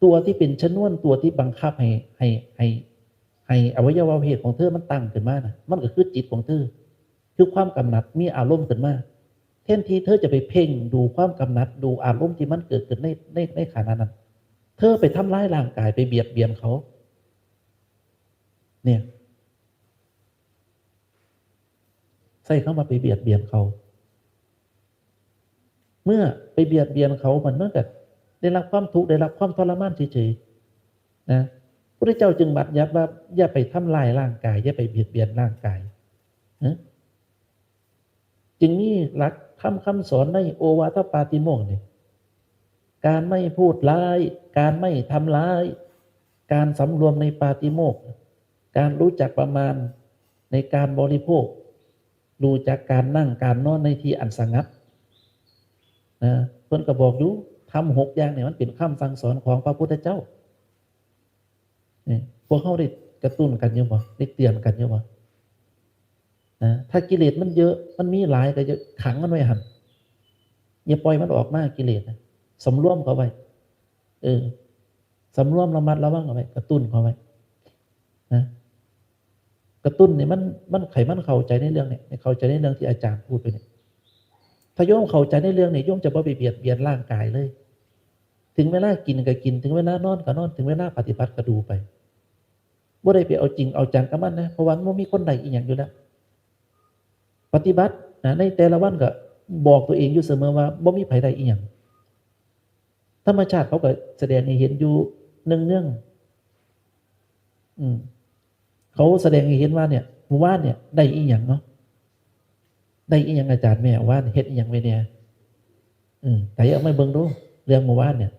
ตัวที่เป็นชนวน ตัวที่บังคับให้ ให้ ให้ ให้อวัยวะเพศของเธอมันตั้งขึ้นมานะ มันก็คือจิตของเธอ คือความกำหนัด มีอารมณ์ขึ้นมา แทนที่เธอจะไปเพ่งดูความกำหนัด ดูอารมณ์ที่มันเกิดขึ้นใน ใน ในขณะนั้น เธอไปทำร้ายร่างกาย ไปเบียดเบียนเขา เนี่ย ใช้คำว่าไปเบียดเบียนเขา เมื่อไปเบียดเบียนเขา มัน มันก็ได้รับความทุกข์ ได้รับความทรมานเฉยๆ นะ พุทธเจ้าจึงบัญญัติว่า อย่าไปทำลายร่างกาย อย่าไปเบียดเบียนร่างกาย นะ จึงมีหลักธรรมคำสอนในโอวาทปาติโมกข์นี่ การไม่พูดร้าย การไม่ทำร้าย การสำรวมในปาติโมกข์ การรู้จักประมาณในการบริโภค รู้จักการนั่งการนอนในที่อันสงัด นะ เพิ่นก็บอกอยู่ ธรรมหกอย่างเนี่ยมันเป็นคำสั่งสอนของพระพุทธเจ้า นี่ พวกเฮาได้กระตุ้นกันอยู่บ่ ได้เตือนกันอยู่บ่ นะ ถ้ากิเลสมันเยอะ มันมีหลายก็อย่าขังมันไว้หั่น อย่าปล่อยมันออกมา กิเลสนะ สำรวมเขาไว้ เออ สำรวมระมัดระวังเอาไว้ กระตุ้นเขาไว้ นะ กระตุ้นเนี่ยมัน มัน ให้มันเข้าใจในเรื่องเนี่ย ให้เข้าใจในเรื่องที่อาจารย์พูดไปเนี่ย ถ้าโยมเข้าใจในเรื่องเนี่ย โยมจะบ่ไปเบียดเบียนร่างกายเลย ถึงเวลากินก็กิน ถึงเวลานอนก็นอน ถึงเวลาปฏิบัติก็ดูไป บ่ได้ไปเอาจริงเอาจังกับมันนะ เพราะว่ามันบ่มีคนได้อีหยังอยู่แล้ว ปฏิบัตินะ ในแต่ละวันก็บอกตัวเองอยู่เสมอว่าบ่มีไผได้อีหยัง ธรรมชาติเขาก็แสดงให้เห็นอยู่เนืองๆ อืม เขาแสดงให้เห็นว่าเนี่ย เมื่อวานเนี่ย ได้อีหยังเนาะ ได้อีหยังอาจารย์แม่ เมื่อวานเฮ็ดอีหยังไว้เนี่ย อืม ไถเอามาเบิ่งดู เรื่องเมื่อวานเนี่ย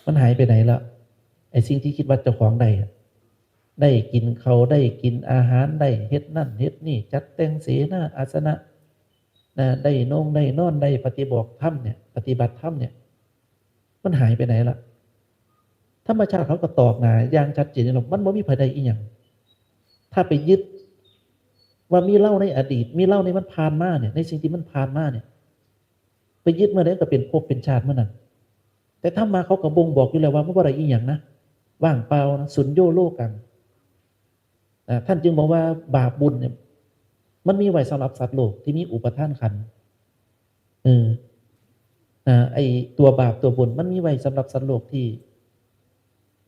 มันหายไปไหนแล้ว ไอ้สิ่งที่คิดว่าเจ้าของได้อะ ได้กินข้าว ได้กินอาหาร ได้เฮ็ดนั่นเฮ็ดนี่ จัดแต่งเสนาอาสนะ นะ ได้นงได้นอน ได้ปฏิบัติธรรมเนี่ย ปฏิบัติธรรมเนี่ย มันหายไปไหนละ ธรรมชาติเขาก็ตอกหน้าอย่างชัดเจนอยู่แล้ว มันบ่มีไผได้อีหยัง ถ้าไปยึดว่ามีเฮาในอดีต มีเฮาในมันผ่านมาเนี่ย ในสิ่งที่มันผ่านมาเนี่ย ไปยึดเมื่อใดก็เป็นภพเป็นชาติเมื่อนั้น แต่ธรรมะเขาก็บ่งบอกอยู่แล้วว่ามันบ่ได้อีหยังนะ ว่างเปล่านะ สุญโญโลกัง อ่า ท่านจึงบอกว่าบาปบุญเนี่ย มันมีไว้สำหรับสัตว์โลกที่มีอุปาทานขันธ์ เออ อ่า ไอ้ตัวบาปตัวบุญมันมีไว้สำหรับสัตว์โลกที่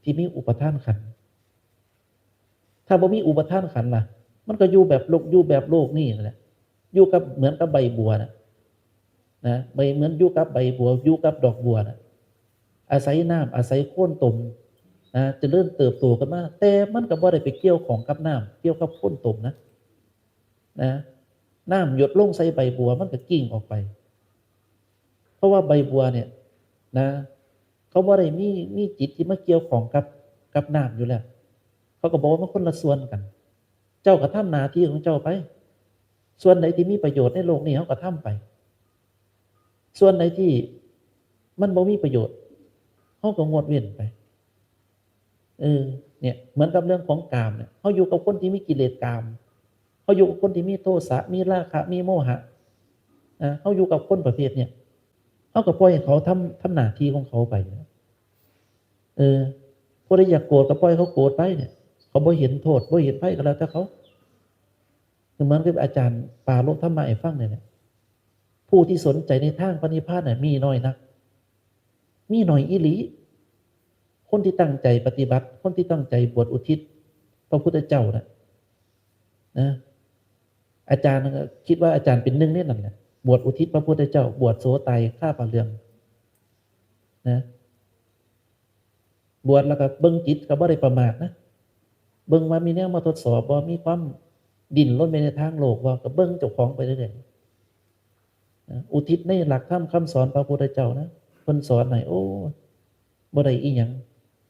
ที่มีอุปาทานขันธ์ ถ้าบ่มีอุปาทานขันธ์ล่ะ มันก็อยู่แบบโลก อยู่แบบโลกนี่นั่นแหละ อยู่กับ เหมือนกับใบบัวน่ะ นะ ใบ เหมือนอยู่กับใบบัว อยู่กับดอกบัวน่ะ อาศัยน้ำ อาศัยโคลนตม นะ เจริญเติบโตขึ้นมา แต่มันก็บ่ได้ไปเกี่ยวข้องกับน้ำ เกี่ยวกับโคลนตมนะ นะ น้ำหยดลงใส่ใบบัว มันก็กิ่งออกไป เพราะว่าใบบัวเนี่ย นะ เขาบ่ได้มี มีจิตที่มาเกี่ยวข้องกับ กับน้ำอยู่แล้ว เขาก็บอกว่ามันคนละส่วนกัน เจ้าก็ทำหน้าที่ของเจ้าไป ส่วนไหนที่มีประโยชน์ในโลกนี้ เขาก็ทำไป ส่วนไหนที่มันบ่มีประโยชน์ เขาก็งดเว้นไป เออ เนี่ย เหมือนกับเรื่องของกามเนี่ย เขาอยู่กับคนที่มีกิเลสกาม เขาอยู่กับคนที่มีโทสะ มีราคะ มีโมหะ นะ เขาอยู่กับคนประเภทเนี่ย เขาก็ปล่อยให้เขาทำ ทำหน้าที่ของเขาไปเนี่ย เออ ผู้ใดอยากโกรธก็ปล่อยเขาโกรธไปเนี่ย เขาบ่เห็นโทษ บ่เห็นภัยก็แล้วแต่เขา เหมือนกับอาจารย์ปรารภธรรมะให้ฟังเนี่ยแหละ ผู้ที่สนใจในทางพระนิพพานน่ะ มีน้อยนัก มีน้อยอีหลี คนที่ตั้งใจปฏิบัติ คนที่ตั้งใจบวชอุทิศพระพุทธเจ้าน่ะ นะ อาจารย์ก็คิดว่าอาจารย์เป็นหนึ่งในนั้นแหละ บวชอุทิศพระพุทธเจ้า บวชโสตายคาผ้าเหลือง นะ บวชแล้วก็เบิ่งจิตก็บ่ได้ประมาทนะ เบิ่งว่ามีแนวมาทดสอบบ่ มีความดิ้นรนไปในทางโลกบ่ ก็เบิ่งเจ้าของไปเรื่อยๆ นะ อุทิศในหลักธรรมคำสอนพระพุทธเจ้านะ เพิ่นสอนให้ โอ้ บ่ได้อีหยัง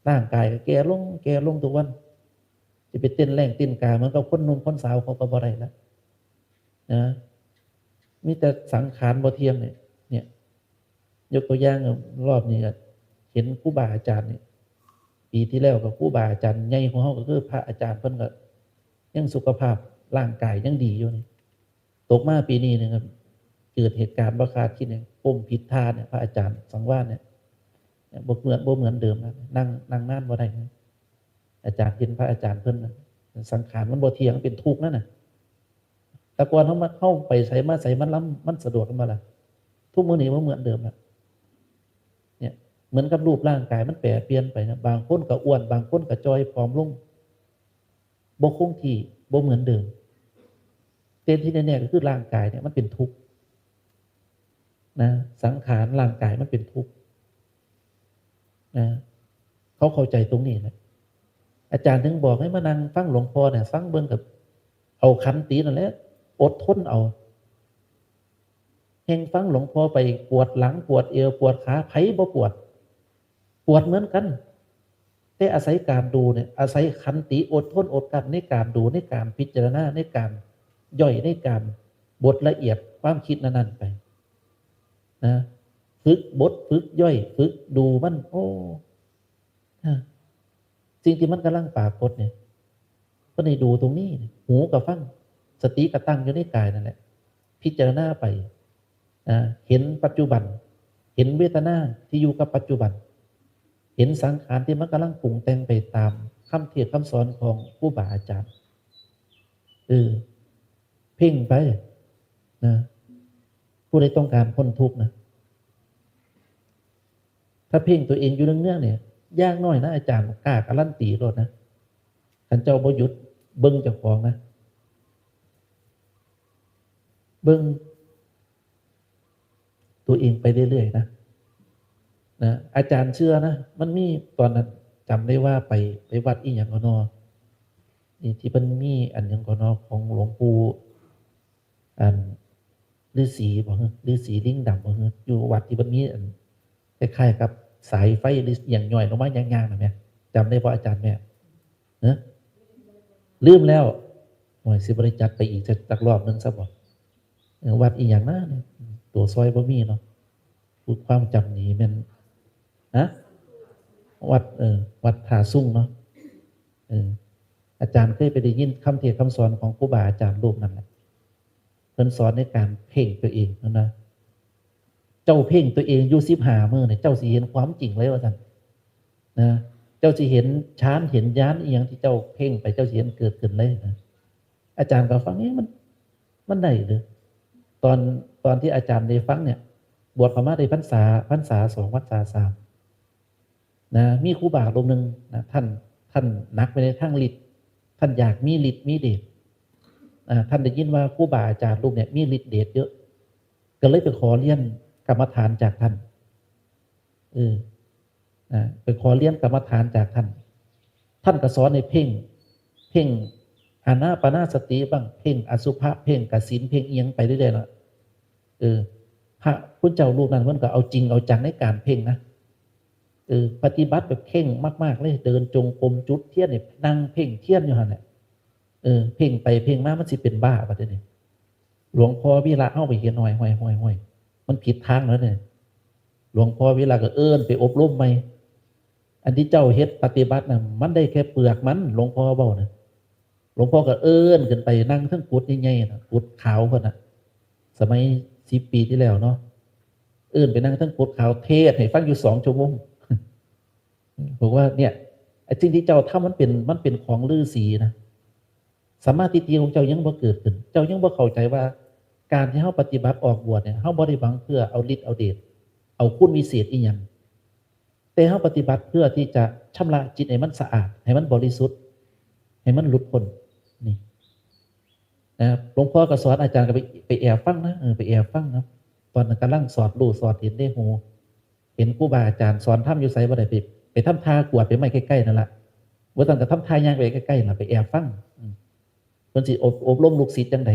ร่างกายก็แก่ลง แก่ลงทุกวัน สิไปเต้นแรงเต้นกาเหมือนกับคนหนุ่มคนสาวเขาก็บ่ได้ละ นะ มีแต่สังขารบ่เที่ยงเนี่ย เนี่ย ยกตัวอย่าง รอบนี้ก็เห็นครูบาอาจารย์นี่ ปีที่แล้วก็ครูบาอาจารย์ใหญ่ของเฮาก็คือพระอาจารย์เพิ่นก็ยังสุขภาพร่างกายยังดีอยู่นี่ ตกมาปีนี้นะครับ เกิดเหตุการณ์บ่คาดคิดเนี่ย ก้มผิดท่าเนี่ย พระอาจารย์สังวาสเนี่ย เนี่ย บ่เหมือน บ่เหมือนเดิมแล้ว นั่ง นั่งนานบ่ได้นะ อาจารย์เห็นพระอาจารย์เพิ่นน่ะ สังขารมันบ่เที่ยง เป็นทุกข์นั่นน่ะ แต่ก่อนเฮามา เฮาไปไสมาไสมันลำ มันสะดวกกันบ่ล่ะ ทุกมื้อนี้บ่เหมือนเดิมแล้ว เนี่ย เหมือนกับรูปร่างกายมันแปรเปลี่ยนไปนะ บางคนก็อ้วน บางคนก็จ่อยผอมลง บ่คงที่ บ่เหมือนเดิม แต่ที่แน่ๆก็คือร่างกายเนี่ยมันเป็นทุกข์นะ สังขารร่างกายมันเป็นทุกข์นะ เขาเข้าใจตรงนี้นะ อาจารย์ถึงบอกให้มานั่งฟังหลวงพ่อเนี่ย ฟังเบิ่งกับ เอาขันตินั่นแหละ อดทนเอา แฮ่งฟังหลวงพ่อไปปวดหลัง ปวดเอว ปวดขา ไผบ่ปวด ปวดเหมือนกัน แต่อาศัยการดูเนี่ย อาศัยขันติ อดทนอดกลั้นในการดู ในการพิจารณา ในการย่อย ในการบดละเอียดความคิดนั้นๆไป นะ ฝึกบด ฝึกย่อย ฝึกดูมัน โอ้ นะ สิ่งที่มันกำลังปรากฏเนี่ย เพิ่นให้ดูตรงนี้ หูก็ฟัง สติก็ตั้งอยู่ในกายนั่นแหละ พิจารณาไป นะ เห็นปัจจุบัน เห็นเวทนาที่อยู่กับปัจจุบัน เห็นสังขารที่มันกำลังปรุงแต่งไปตามคำเทศน์คำสอนของครูบาอาจารย์ เออ เพ่งไป นะ ผู้ใดต้องการพ้นทุกข์นะ ถ้าเพ่งตัวเองอยู่เนืองๆเนี่ย อย่างน้อยนะ อาจารย์กล้าการันตีโลดนะ คันเจ้าบ่หยุดเบิ่งเจ้าของนะ เบิ่งตัวเองไปเรื่อยๆนะ นะ อาจารย์เชื่อนะ มันมีตอนนั้นจำได้ว่าไป ไปวัดอีหยังกอเนาะ นี่ที่มันมีอันหยังกอเนาะ ของหลวงปู่ อันฤาษีบ่ฮะ ฤาษีลิงดำบ่ฮะ อยู่วัดที่มันมีอันคล้ายๆกับสายไฟหรือหยังย่อยลงมาย่างๆน่ะแม่ จำได้บ่อาจารย์แม่ เนอะ ลืมแล้ว โอ้ย สิบ่ได้จักไปอีกจัก จักรอบหนึ่งซะบ่ เออ วัดอีหยังนะเนี่ย ตัวซอยบ่มีเนาะ พูดความจำนี่แม่น ฮะ วัด เออ วัดท่าซุงเนาะ เออ อาจารย์เคยไปได้ยินคำเทศน์คำสอนของครูบาอาจารย์รูปนั้นแหละ เพิ่นสอนในการเพ่งตัวเองนั่นนะ เจ้าเพ่งตัวเองอยู่สิบห้ามื้อเนี่ย เจ้าสิเห็นความจริงเลยว่าซั่น นะ เจ้าสิเห็นฌาน เห็นญาณอีหยังที่เจ้าเพ่งไป เจ้าสิเห็นเกิดขึ้นเลยนะ อาจารย์ก็ฟัง เอ๊ะ มัน มันได้เหรอ ตอน ตอนที่อาจารย์ได้ฟังเนี่ย บวชเข้ามาได้พรรษา พรรษาสอง พรรษาสาม นะ มีครูบารูปหนึ่งนะ ท่าน ท่านหนักไปในทางฤทธิ์ ท่านอยากมีฤทธิ์มีเดช อ่า ท่านได้ยินว่าครูบาอาจารย์รูปเนี่ยมีฤทธิ์เดชเยอะ ก็เลยไปขอเรียนกรรมฐานจากท่าน เออ อ่า ไปขอเรียนกรรมฐานจากท่าน ท่านก็สอนให้เพ่ง เพ่งอานาปานสติบ้าง เพ่งอสุภะ เพ่งกสิณ เพ่งอิหยังไปเรื่อยๆล่ะ เออ พระพุทธเจ้ารูปนั้นเพิ่นก็เอาจริงเอาจังในการเพ่งนะ คือปฏิบัติแบบเคร่งมากๆเลย เดินจงกรม จุดเทียนเนี่ย นั่งเพ่งเทียนอยู่หั่นแหละ เออ เพ่งไปเพ่งมามันสิเป็นบ้าบัดนี้ หลวงพ่อวีระเฮาไปเห็น ห้อยๆๆๆ มันผิดทางแล้วเนี่ย หลวงพ่อวีระก็เอิ้นไปอบรมใหม่ อันที่เจ้าเฮ็ดปฏิบัติน่ะ มันได้แค่เปลือกมัน หลวงพ่อเว้านะ หลวงพ่อก็เอิ้นขึ้นไปนั่งเทิงกุฏิใหญ่ๆนะ กุฏิขาวพุ้นน่ะ สมัยสิบปีที่แล้วเนาะ เอิ้นไปนั่งเทิงกุฏิขาว เทศน์ให้ฟังอยู่สองชั่วโมง บอกว่าเนี่ย ไอ้สิ่งที่เจ้าทำมันเป็น มันเป็นของฤาษีนะ สัมมาทิฏฐิของเจ้ายังบ่เกิดขึ้น เจ้ายังบ่เข้าใจว่า การที่เฮาปฏิบัติออกบวชเนี่ย เฮาบ่ได้หวังเพื่อเอาฤทธิ์เอาเดช เอาคุณวิเศษอีหยัง แต่เฮาปฏิบัติเพื่อที่จะชำระจิตให้มันสะอาด ให้มันบริสุทธิ์ ให้มันหลุดพ้น นี่ นะครับ หลวงพ่อก็สอน อาจารย์ก็ไป ไปแอบฟังนะ เออ ไปแอบฟังนะ ตอนนั้นกำลังสอดรู้สอดเห็นในหู เห็นครูบาอาจารย์สอนธรรมอยู่ไสบ่ได้ ไป ไปทำท่ากวาดใบไม้ใกล้ๆนั่นล่ะ บ่ซั้นก็ทำท่าย่างไปใกล้ๆนั่นล่ะ ไปแอบฟัง อืม เพิ่นสิอบ อบรมลูกศิษย์จั่งใด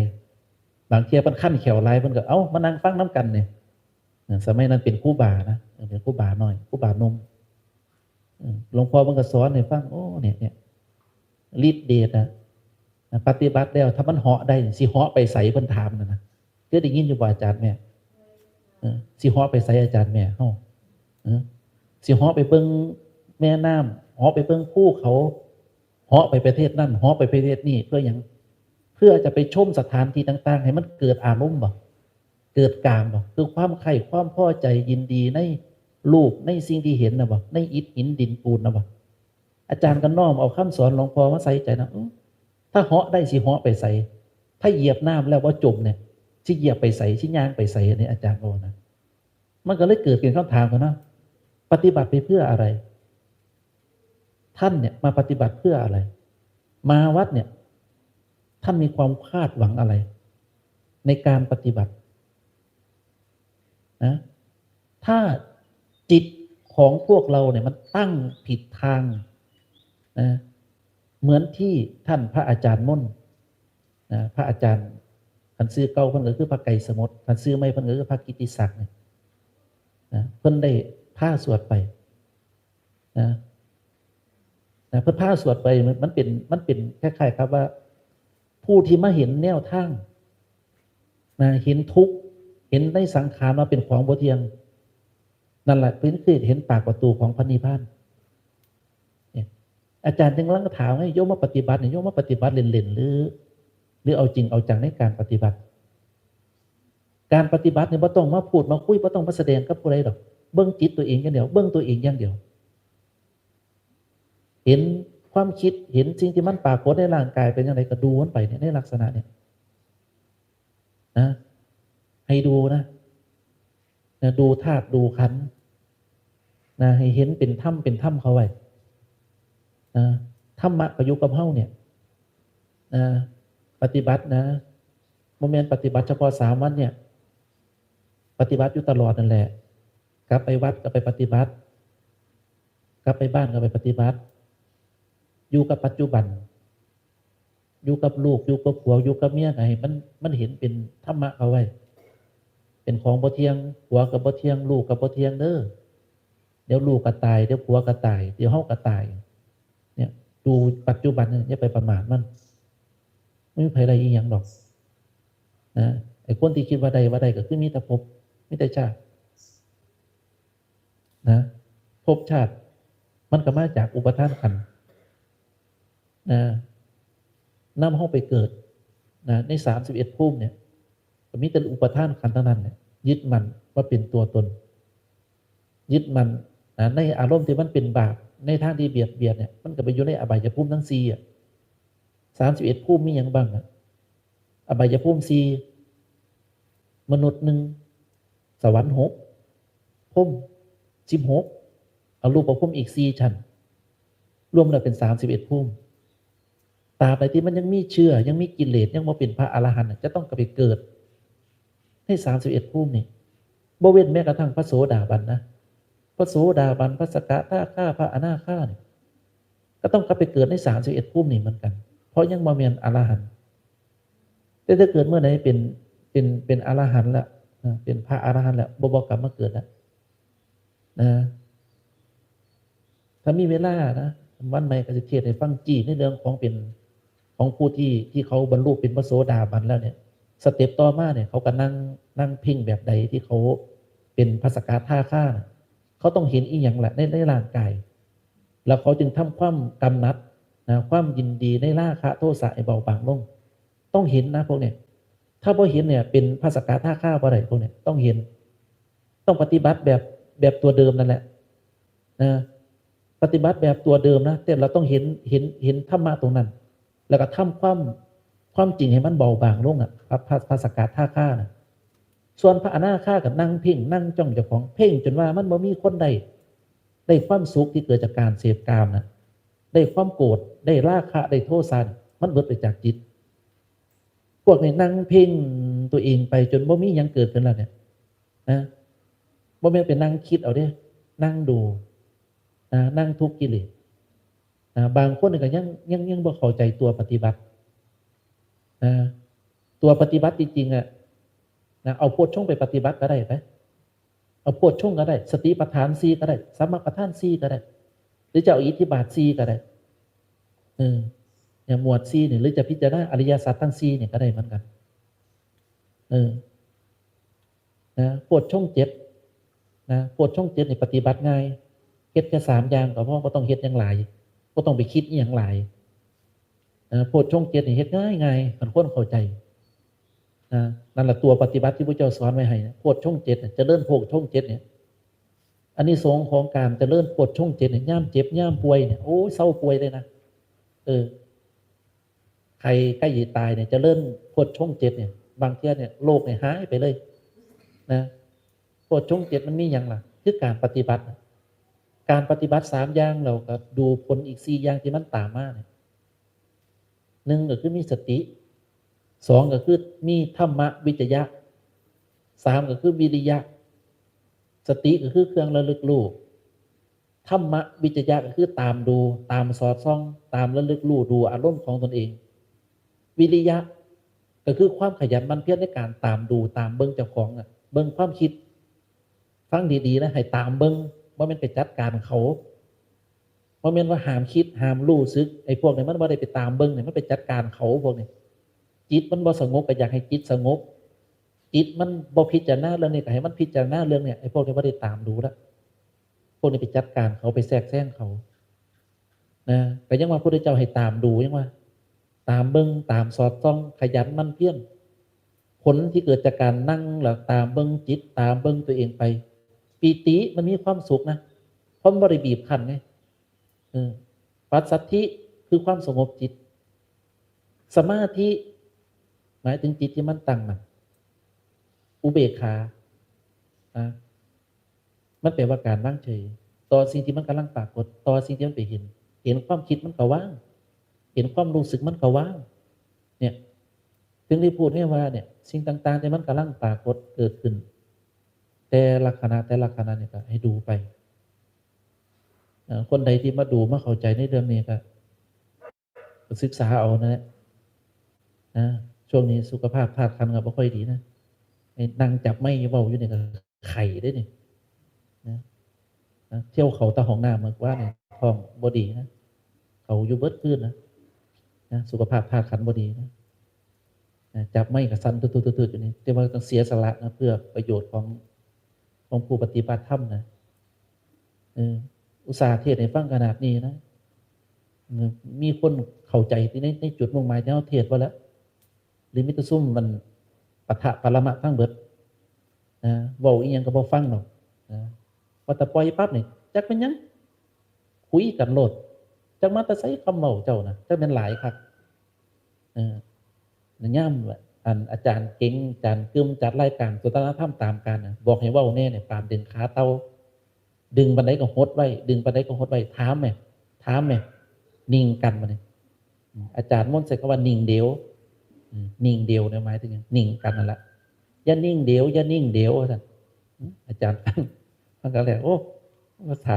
บางเทื่อเพิ่นคันแข้วหลาย เพิ่นก็ เอ้า มานั่งฟังนำกันนี่ เออ สมัยนั้นเป็นครูบานะ เออ เป็นครูบาน้อย ครูบาหนุ่ม เออ หลวงพ่อเพิ่นก็สอนให้ฟัง โอ้ เนี่ย เนี่ย ฤทธิ์เดชนะ นะ ปฏิบัติแล้วถ้ามันเหาะได้ สิเหาะไปไส เพิ่นถามนั่นนะ เคยได้ยินอยู่บ่อาจารย์แม่ เออ สิเหาะไปไสอาจารย์แม่เฮา เออ สิเหาะไปเบิ่งแม่น้ำ เหาะไปเบิ่งภูเขา เหาะไปประเทศนั่น เหาะไปประเทศนี้ เพื่อหยัง เพื่อจะไปชมสถานที่ต่างๆ ให้มันเกิดอารมณ์บ่ เกิดกามบ่ คือความใคร่ความพอใจยินดีในรูป ในสิ่งที่เห็นน่ะบ่ ในอิฐหินดินปูนน่ะบ่ อาจารย์ก็น้อมเอาคำสอนหลวงพ่อมาใส่ใจนะ อื้อ ถ้าเหาะได้สิเหาะไปไส ถ้าเหยียบน้ำแล้วบ่จมเนี่ย สิเหยียบไปไส สิย่างไปไส อันนี้อาจารย์บอกนะ มันก็เลยเกิดเป็นคำถามกันนะ ปฏิบัติไปเพื่ออะไร ท่านเนี่ยมาปฏิบัติเพื่ออะไร มาวัดเนี่ย ท่านมีความคาดหวังอะไร ในการปฏิบัติ นะ ถ้าจิตของพวกเราเนี่ยมันตั้งผิดทางนะ เหมือนที่ท่านพระอาจารย์ม่นนะ พระอาจารย์ คันชื่อเก่าเพิ่นก็คือพระไกรสมด คันชื่อใหม่เพิ่นก็คือพระกิตติศักดิ์เนี่ยนะ เพิ่นได้พาสวดไปนะ นะ เพิ่นพาสวดไป มัน มันเป็น มันเป็นคล้ายๆครับว่า ผู้ที่มาเห็นแนวทางนะ เห็นทุกข์ เห็นในสังขารว่าเป็นของบ่เที่ยง นั่นแหละเพิ่นคือเห็นปากประตูของพระนิพพาน เนี่ย อาจารย์จึงกำลังถามว่า โยมมาปฏิบัติเนี่ย โยมมาปฏิบัติเล่นๆ หรือ หรือเอาจริงเอาจังในการปฏิบัติ การปฏิบัติเนี่ยบ่ต้องมาพูดมาคุย บ่ต้องมาแสดงกับผู้ใดดอก เบิ่งจิตตัวเองอย่างเดียว เบิ่งตัวเองอย่างเดียว เห็นความคิด เห็นสิ่งที่มันปรากฏในร่างกายเป็นจั่งใดก็ดูมันไปเนี่ย ในลักษณะเนี่ย นะ ให้ดูนะ นะ ดูธาตุดูขันธ์นะ ให้เห็นเป็นธรรมเป็นธรรมเข้าไว้นะ ธรรมะก็อยู่กับเฮาเนี่ยนะ ปฏิบัตินะ บ่แม่นปฏิบัติเฉพาะสามวันเนี่ย ปฏิบัติอยู่ตลอดนั่นแหละ กลับไปวัดก็ไปปฏิบัติ กลับไปบ้านก็ไปปฏิบัติ อยู่กับปัจจุบัน อยู่กับลูก อยู่กับผัว อยู่กับเมียก็ให้มัน มันเห็นเป็นธรรมะเข้าไว้ เป็นของบ่เที่ยง ผัวก็บ่เที่ยง ลูกก็บ่เที่ยงเด้อ เดี๋ยวลูกก็ตาย เดี๋ยวผัวก็ตาย เดี๋ยวเฮาก็ตาย เนี่ย ดูปัจจุบันเนี่ย อย่าไปประมาทมัน ไม่มีใครได้อีหยังดอกนะ ไอ้คนที่คิดว่าได้ ว่าได้ก็คือมีแต่ภพ มีแต่ชาตินะ ภพชาติ มันก็มาจากอุปาทานขันธ์นะ นำเฮาไปเกิดนะ ในสามสิบเอ็ดภูมิเนี่ย ก็มีแต่อุปาทานขันธ์ทั้งนั้นเนี่ย ยึดมั่นว่าเป็นตัวตน ยึดมั่นนะ ในอารมณ์ที่มันเป็นบาป ในทางที่เบียดเบียนเนี่ย มันก็ไปอยู่ในอบายภูมิทั้งสี่อะ สามสิบเอ็ดภูมิมีหยังบ้างอะ อบายภูมิสี่ มนุษย์หนึ่ง สวรรค์หก พรหมสิบหก อรูปพรหมอีกสี่ชั้น รวมแล้วเป็นสามสิบเอ็ดภูมิ ตราบใดที่มันยังมีเชื้อ ยังมีกิเลส ยังบ่เป็นพระอรหันต์น่ะ จะต้องกลับไปเกิดในสามสิบเอ็ดภูมินี่ บ่เว้นแม้กระทั่งพระโสดาบันนะ พระโสดาบัน พระสกทาคา พระอนาคานี่ ก็ต้องกลับไปเกิดในสามสิบเอ็ดภูมินี่เหมือนกัน เพราะยังบ่แม่นอรหันต์ แต่ถ้าเกิดเมื่อใดเป็น เป็น เป็นอรหันต์แล้วนะ เป็นพระอรหันต์แล้ว บ่ บ่กลับมาเกิดแล้วนะ ถ้ามีเวลานะ วันใหม่ก็สิเทศน์ให้ฟังจี้ในเรื่องของเป็น ของผู้ที่ ที่เขาบรรลุเป็นพระโสดาบันแล้วเนี่ย สเต็ปต่อมาเนี่ย เขาก็นั่ง นั่งเพ่งแบบใดที่เขาเป็นพระสกทาคานะ เขาต้องเห็นอีหยังแหละใน ในร่างกาย แล้วเขาจึงทำความกำหนัดนะ ความยินดีในราคะโทสะให้เบาบางลง ต้องเห็นนะพวกเนี่ย ถ้าบ่เห็นเนี่ย เป็นพระสกทาคาบ่ได้พวกเนี่ย ต้องเห็น ต้องปฏิบัติแบบ แบบตัวเดิมนั่นแหละนะ ปฏิบัติแบบตัวเดิมนะ แต่เราต้องเห็น เห็น เห็นธรรมะตรงนั้น แล้วก็ทำความ ความจริงให้มันเบาบางลงอ่ะ พระ พระ พระสกทาคานะ ส่วนพระอนาคาก็นั่งเพ่ง นั่งจ้องเจ้าของ เพ่งจนว่ามันบ่มีคนใด ได้ความสุขที่เกิดจากการเสพกามนะ ได้ความโกรธ ได้ราคะ ได้โทสะ มันเบิดไปจากจิต พวกนี้นั่งเพ่งตัวเองไปจนบ่มีหยังเกิดขึ้นแล้วเนี่ยนะ บ่แม่นไปนั่งคิดเอาเด้ นั่งดูนะ นั่งทุกข์กิเลสนะ บางคนนี่ก็ยัง ยัง ยังบ่เข้าใจตัวปฏิบัตินะ ตัวปฏิบัติจริงๆอะนะ เอาโพชฌงค์ไปปฏิบัติก็ได้ไหม เอาโพชฌงค์ก็ได้ สติปัฏฐานสี่ก็ได้ สัมมาปัฏฐานสี่ก็ได้ หรือจะเอาอิทธิบาทสี่ก็ได้ เออ เนี่ยหมวดสี่เนี่ย หรือจะพิจารณาอริยสัจทั้งสี่เนี่ยก็ได้เหมือนกัน เออ นะ โพชฌงค์เจ็ดนะ โพชฌงค์เจ็ดเนี่ยปฏิบัติง่าย เฮ็ดแค่สามอย่างก็พอ บ่ต้องเฮ็ดหยังหลาย บ่ต้องไปคิดอีหยังหลายนะ โพชฌงค์เจ็ดเนี่ยเฮ็ดง่ายๆ คันคนเข้าใจนะ นั่นแหละตัวปฏิบัติที่พระเจ้าสอนไว้ให้นะ โพชฌงค์เจ็ดเนี่ย เจริญโพชฌงค์เจ็ดเนี่ย อานิสงส์ของการเจริญโพชฌงค์เจ็ดเนี่ย ยามเจ็บ ยามป่วยเนี่ย โอ้ย เซาป่วยเลยนะ เออ ไข้ใกล้สิตายเนี่ย เจริญโพชฌงค์เจ็ดเนี่ย บางเทื่อเนี่ย โรคเนี่ยหายไปเลยนะ โพชฌงค์เจ็ดมันมีหยังล่ะ คือการปฏิบัติ การปฏิบัติสามอย่าง แล้วก็ดูผลอีกสี่อย่างที่มันตามมาเนี่ย หนึ่งก็คือมีสติ สองก็คือมีธรรมวิจยะ สามก็คือวิริยะ สติก็คือเครื่องระลึกรู้ ธรรมวิจยะก็คือตามดู ตามสอดส่อง ตามระลึกรู้ ดูอารมณ์ของตนเอง วิริยะก็คือความขยันหมั่นเพียรในการตามดู ตามเบิ่งเจ้าของอะ เบิ่งความคิด ฟังดีๆนะ ให้ตามเบิ่ง บ่แม่นไปจัดการเขา บ่แม่นว่าห้ามคิด ห้ามรู้สึก ไอ้พวกนี้มันบ่ได้ไปตามเบิ่งเนี่ย มันไปจัดการเขาพวกนี้ จิตมันบ่สงบก็อยากให้จิตสงบ จิตมันบ่พิจารณาเรื่องนี้ก็ให้มันพิจารณาเรื่องเนี้ย ไอ้พวกนี้บ่ได้ตามดูละ พวกนี้ไปจัดการเขา ไปแทรกแซงเขา นะ ก็ยังว่าพระพุทธเจ้าให้ตามดู ยังว่า ตามเบิ่ง ตามสอดส่อง ขยันหมั่นเพียร ผลที่เกิดจากการนั่งแล้วตามเบิ่งจิต ตามเบิ่งตัวเองไป ปีติมันมีความสุขนะ เพราะมันบ่ได้บีบคั้นไง เออ ปัสสัทธิคือความสงบจิต สมาธิ หมายถึงจิตที่มันตั้งมั่น อุเบกขา อ่ะ มันแปลว่าการวางเฉย ต่อสิ่งที่มันกำลังปรากฏ ต่อสิ่งที่มันไปเห็น เห็นความคิดมันก็วาง เห็นความรู้สึกมันก็วาง เนี่ย ถึงได้พูดไงว่าเนี่ย สิ่งต่างๆที่มันกำลังปรากฏเกิดขึ้น แต่ละขณะ แต่ละขณะเนี่ยก็ให้ดูไป เอ่อ คนใดที่มาดูมาเข้าใจในเรื่องนี้ก็ ก็ศึกษาเอานะ นะ ช่วงนี้สุขภาพธาตุขันธ์ก็บ่ค่อยดีนะ ไอ้นั่งจับไมค์เว้าอยู่นี่ก็ไข้เด้นี่ นะ นะ เที่ยวเข้าแต่ห้องน้ำเมื่อวานนี่ท้องบ่ดีนะ เข้าอยู่เบิดคืนนะ นะ สุขภาพธาตุขันธ์บ่ดีนะ นะ จับไมค์ก็สั่นตึดๆๆๆอยู่นี่ แต่ว่าต้องเสียสละนะ เพื่อประโยชน์ของ ของผู้ปฏิบัติธรรมนะ เออ อุตส่าห์เทศน์ให้ฟังขนาดนี้นะ เออ มีคนเข้าใจที่ใน ในจุดมุ่งหมายที่เราเทศน์บ่แล้ว หรือมีแต่ซุมมันปะทะปรมะทั้งเบิด นะ เว้าอีหยังก็บ่ฟังดอก นะ ว่าแต่ปล่อยปั๊บนี่ จักเป็นหยัง คุยกันโลด จักมาแต่ไสคำเว้าเจ้านะ จักแม่นหลายคัก เออ ย่าม อัน อาจารย์เก๋ง อาจารย์กึม จัดรายการสนทนาธรรมตามกันนะ บอกให้เว้าแน่เนี่ย ปานดึงขาเต่า ดึงปานใดก็หดไว้ ดึงปานใดก็หดไว้ ถามแหม ถามแหม นิ่งกันบัดนี้ อืม อาจารย์มนต์ใช้คำว่านิ่งเดียว อืม นิ่งเดียวเนี่ยหมายถึงหยัง นิ่งกันนั่นแหละ อย่านิ่งเดียว อย่านิ่งเดียว ว่าซั่น อืม อาจารย์ มันก็เลย โอ้ ภาษา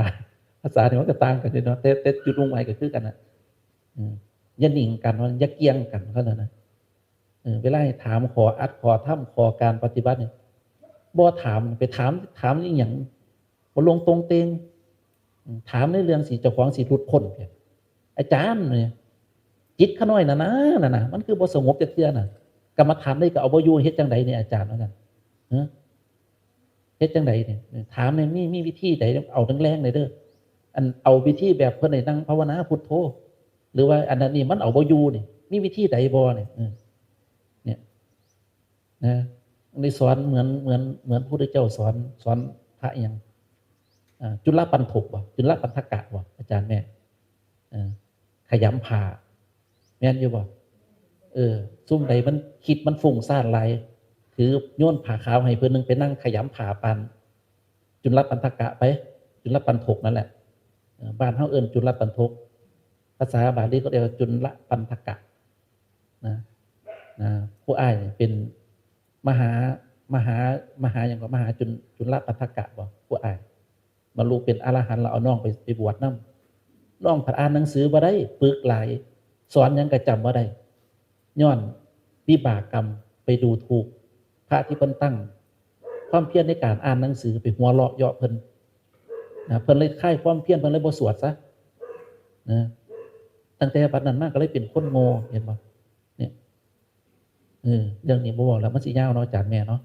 ภาษาเนี่ยมันก็ต่างกันอยู่เนาะ แต่ แต่จุดมุ่งหมายก็คือกันน่ะ อืม อย่านิ่งกัน ว่าอย่าเกี่ยงกัน เขาเรียกนะ เออ เวลาให้ถามข้ออัด ข้อธรรม ข้อการปฏิบัติเนี่ย บ่ถาม ไปถาม ถามอีหยัง บ่ลงตรงเตง ถามในเรื่องสิเจ้าของสิหลุดพ้นเนี่ย อาจารย์เนี่ย จิตข้าน้อยน่ะนะ น่ะนะ มันคือบ่สงบจักเทื่อน่ะ กรรมฐานได้ก็เอาบ่อยู่ เฮ็ดจังใดเนี่ยอาจารย์ ว่าซั่น ฮะ เฮ็ดจังใดเนี่ย ถามเนี่ย มี มีวิธีใด เอาแรงๆเลยเด้อ อันเอาวิธีแบบเพิ่นให้นั่งภาวนาพุทโธ หรือว่าอันนั้นนี่มันเอาบ่อยู่นี่ มีวิธีใดบ่เนี่ย เออ เนี่ย นะ อันนี้สอนเหมือน เหมือน เหมือนพระพุทธเจ้าสอน สอนพระอิหยัง อ่า จุลปัณฑกบ่ จุลปัณฑกะบ่ อาจารย์แม่ เออ ขยำผ้า แม่นอยู่บ่ เออ ซุมใดมันคิดมันฟุ้งซ่านหลาย ถือโยนผ้าขาวให้เพิ่นหนึ่ง ไปนั่งขยำผ้าปานจุลปัณฑกะไป จุลปัณฑกนั่นแหละ เออ บ้านเฮาเอิ้นจุลปัณฑก ภาษาบาลีก็เรียกว่าจุลปัณฑกะ นะ นะ ผู้อ้ายนี่เป็นมหา มหา มหาหยังก็ มหาจุล จุลปัณฑกะบ่ ผู้อ้าย บรรลุเป็นอรหันต์แล้วเอาน้องไป ไปบวชนำ น้องผัดอ่านหนังสือบ่ได้ ปึกหลาย สอนหยังก็จำบ่ได้ ย้อนวิบากกรรมไปดูถูกพระที่เพิ่นตั้งความเพียรในการอ่านหนังสือ ไปหัวเราะเยาะเพิ่น นะ เพิ่นเลยคลายความเพียร เพิ่นเลยบ่สวดซะ นะ ตั้งแต่บัดนั้นมาก็เลยเป็นคนโง่ เห็นบ่ เนี่ย เออ เรื่องนี้บ่เว้าแล้ว มันสิยาวเนาะอาจารย์แม่เนาะ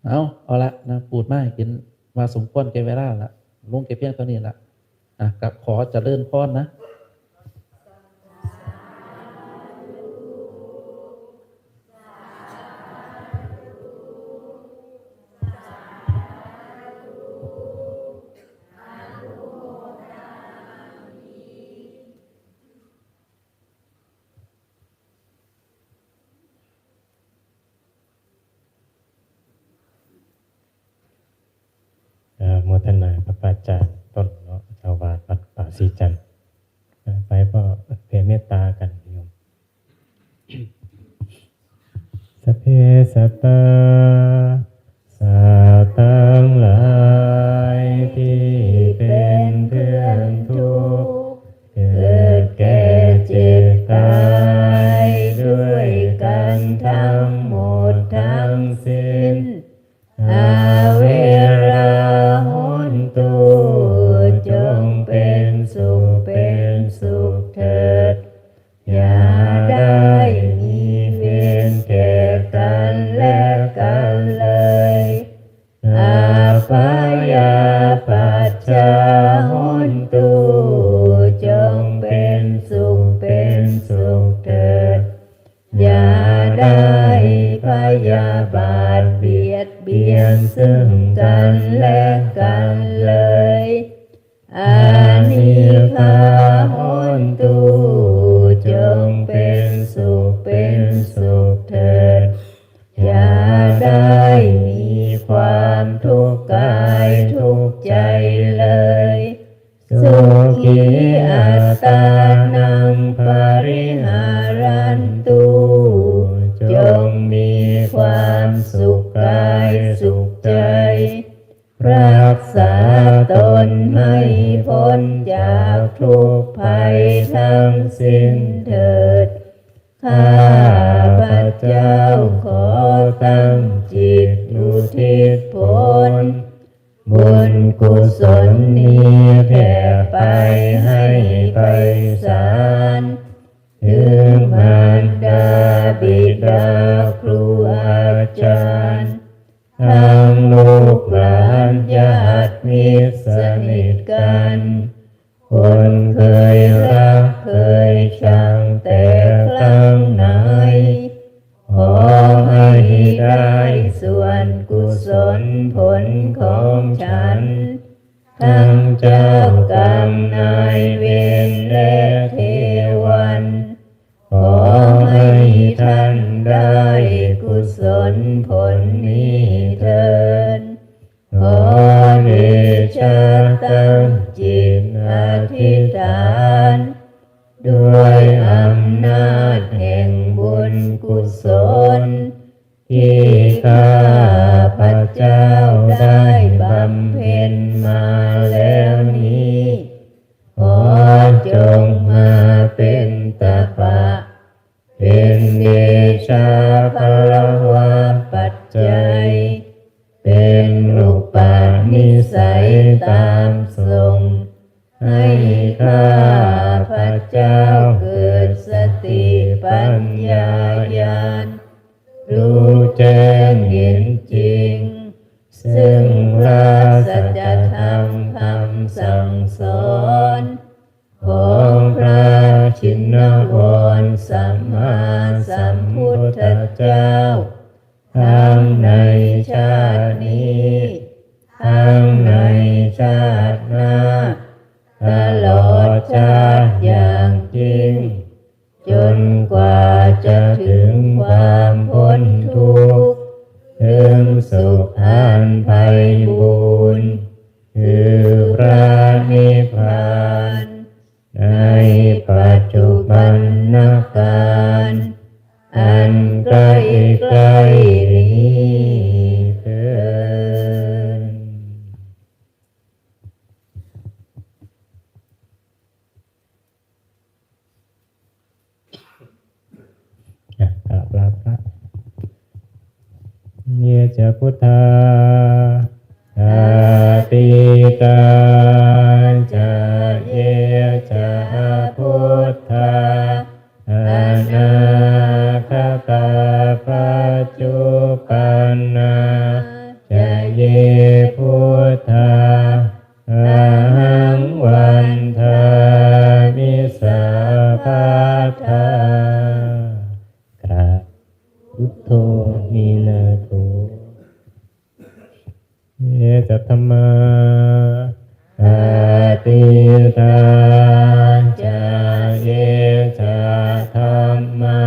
เอา เอาละนะ พูดมาให้เห็นว่าสมควรแก่เวลาละ ลงแก่เพียงเท่านี้ละ อ่ะ ก็ขอเจริญพรนะ อนุโมทนากับพระอาจารย์ต้นเนาะ เจ้าวาดวัดป่าศรีจันทร์ อ่า ไปก็แผ่เมตตากันโยม สัพเพสัตตา สัตว์ทั้งหลายที่เป็นเพื่อนทุกข์ เกิดแก่เจ็บตายด้วยกันทั้งหมดทั้งสิ้น อาเวราโหนตุ จงเป็นสุขเป็นสุขเถิด อย่าได้มีเวรแก่กันและกันเลย อาพยาปัจจาโหนตุ จงเป็นสุขเป็นสุขเถิด อย่าได้พยาบาทเบียดเบียนซึ่งกันและกันเลย อานิคาโหนตุ จงเป็นสุขเป็นสุขเถิด อย่าได้มีความทุกข์กายทุกข์ใจเลย สุขีอัตตานังปริหารันตุ จงมีความสุขกายสุขใจ รักษาตนให้พ้นจากทุกข์ภัยทั้งสิ้นเถิด ข้าพระเจ้าขอตั้งจิตอุทิศผล บุญกุศลนี้แผ่ไปให้ไพศาล ถึงมารดาบิดาครูอาจารย์ ทั้งลูกหลานญาติมิตรสนิทกัน คนเคยรักเคยชังแต่ครั้งไหน ขอให้ได้ส่วนกุศลผลของฉัน ทั้งเจ้ากรรมนายเวรและเทวัน ขอให้ท่านได้กุศลผลนี้เถิด ขอเดชะตั้งจิตอธิษฐาน ด้วยอำนาจแห่งบุญกุศล ที่ข้าพระเจ้าได้บำเพ็ญมาแล้วนี้ ขอจงมาเป็นตบะ เป็นเดชะพลวะปัจจัย เป็นอุปนิสัยตามส่ง ชินวรสัมมาสัมพุทธเจ้า ทั้งในชาตินี้ ทั้งในชาติหน้า ตลอดชาติอย่างยิ่ง จนกว่าจะถึงความพ้นทุกข์ ถึงสุขอันไพบูลย์ คือพระนิพพาน ในปัจจุบันนกาล อันใกล้ๆนี้เทอญ อ่ะ กราบลาพระ Ye ca buddhā atītā ca, ye ca buddhā anāgatā, paccuppannā ca ye buddhā, ahaṃ vandāmi sabbadā. กราบ Buddho nātho. Ye ca dhammā atītā ca, ye ca dhammā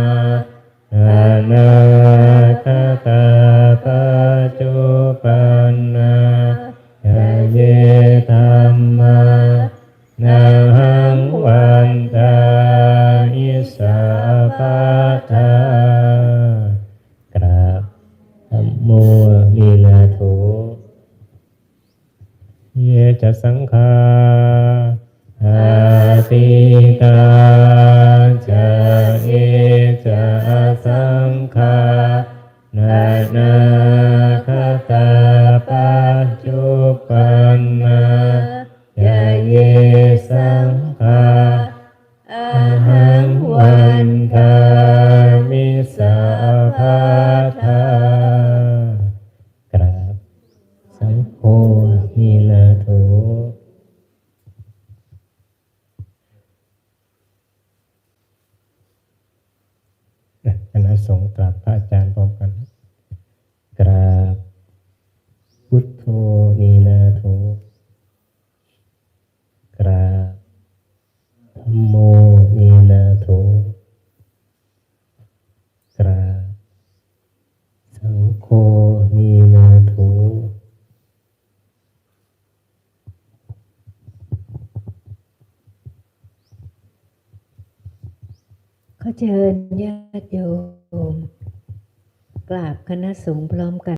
anāgatā, paccuppannā ca ye dhammā, ahaṃ vandāmi sabbadā. กราบ Dhammo nātho. Ye ca saṅghā atītā ca, ye ca asaṅghā anāgatā, paccuppannā ca ye saṅghā, ahaṃ vandāmi sabbadā. กราบ Saṅgho nātho. นะ คณะสงฆ์กราบพระอาจารย์พร้อมกัน กราบ Buddho nātho. กราบ Dhammo nātho. กราบ Saṅgho nātho. ขอเชิญญาติโยม กราบคณะสงฆ์พร้อมกัน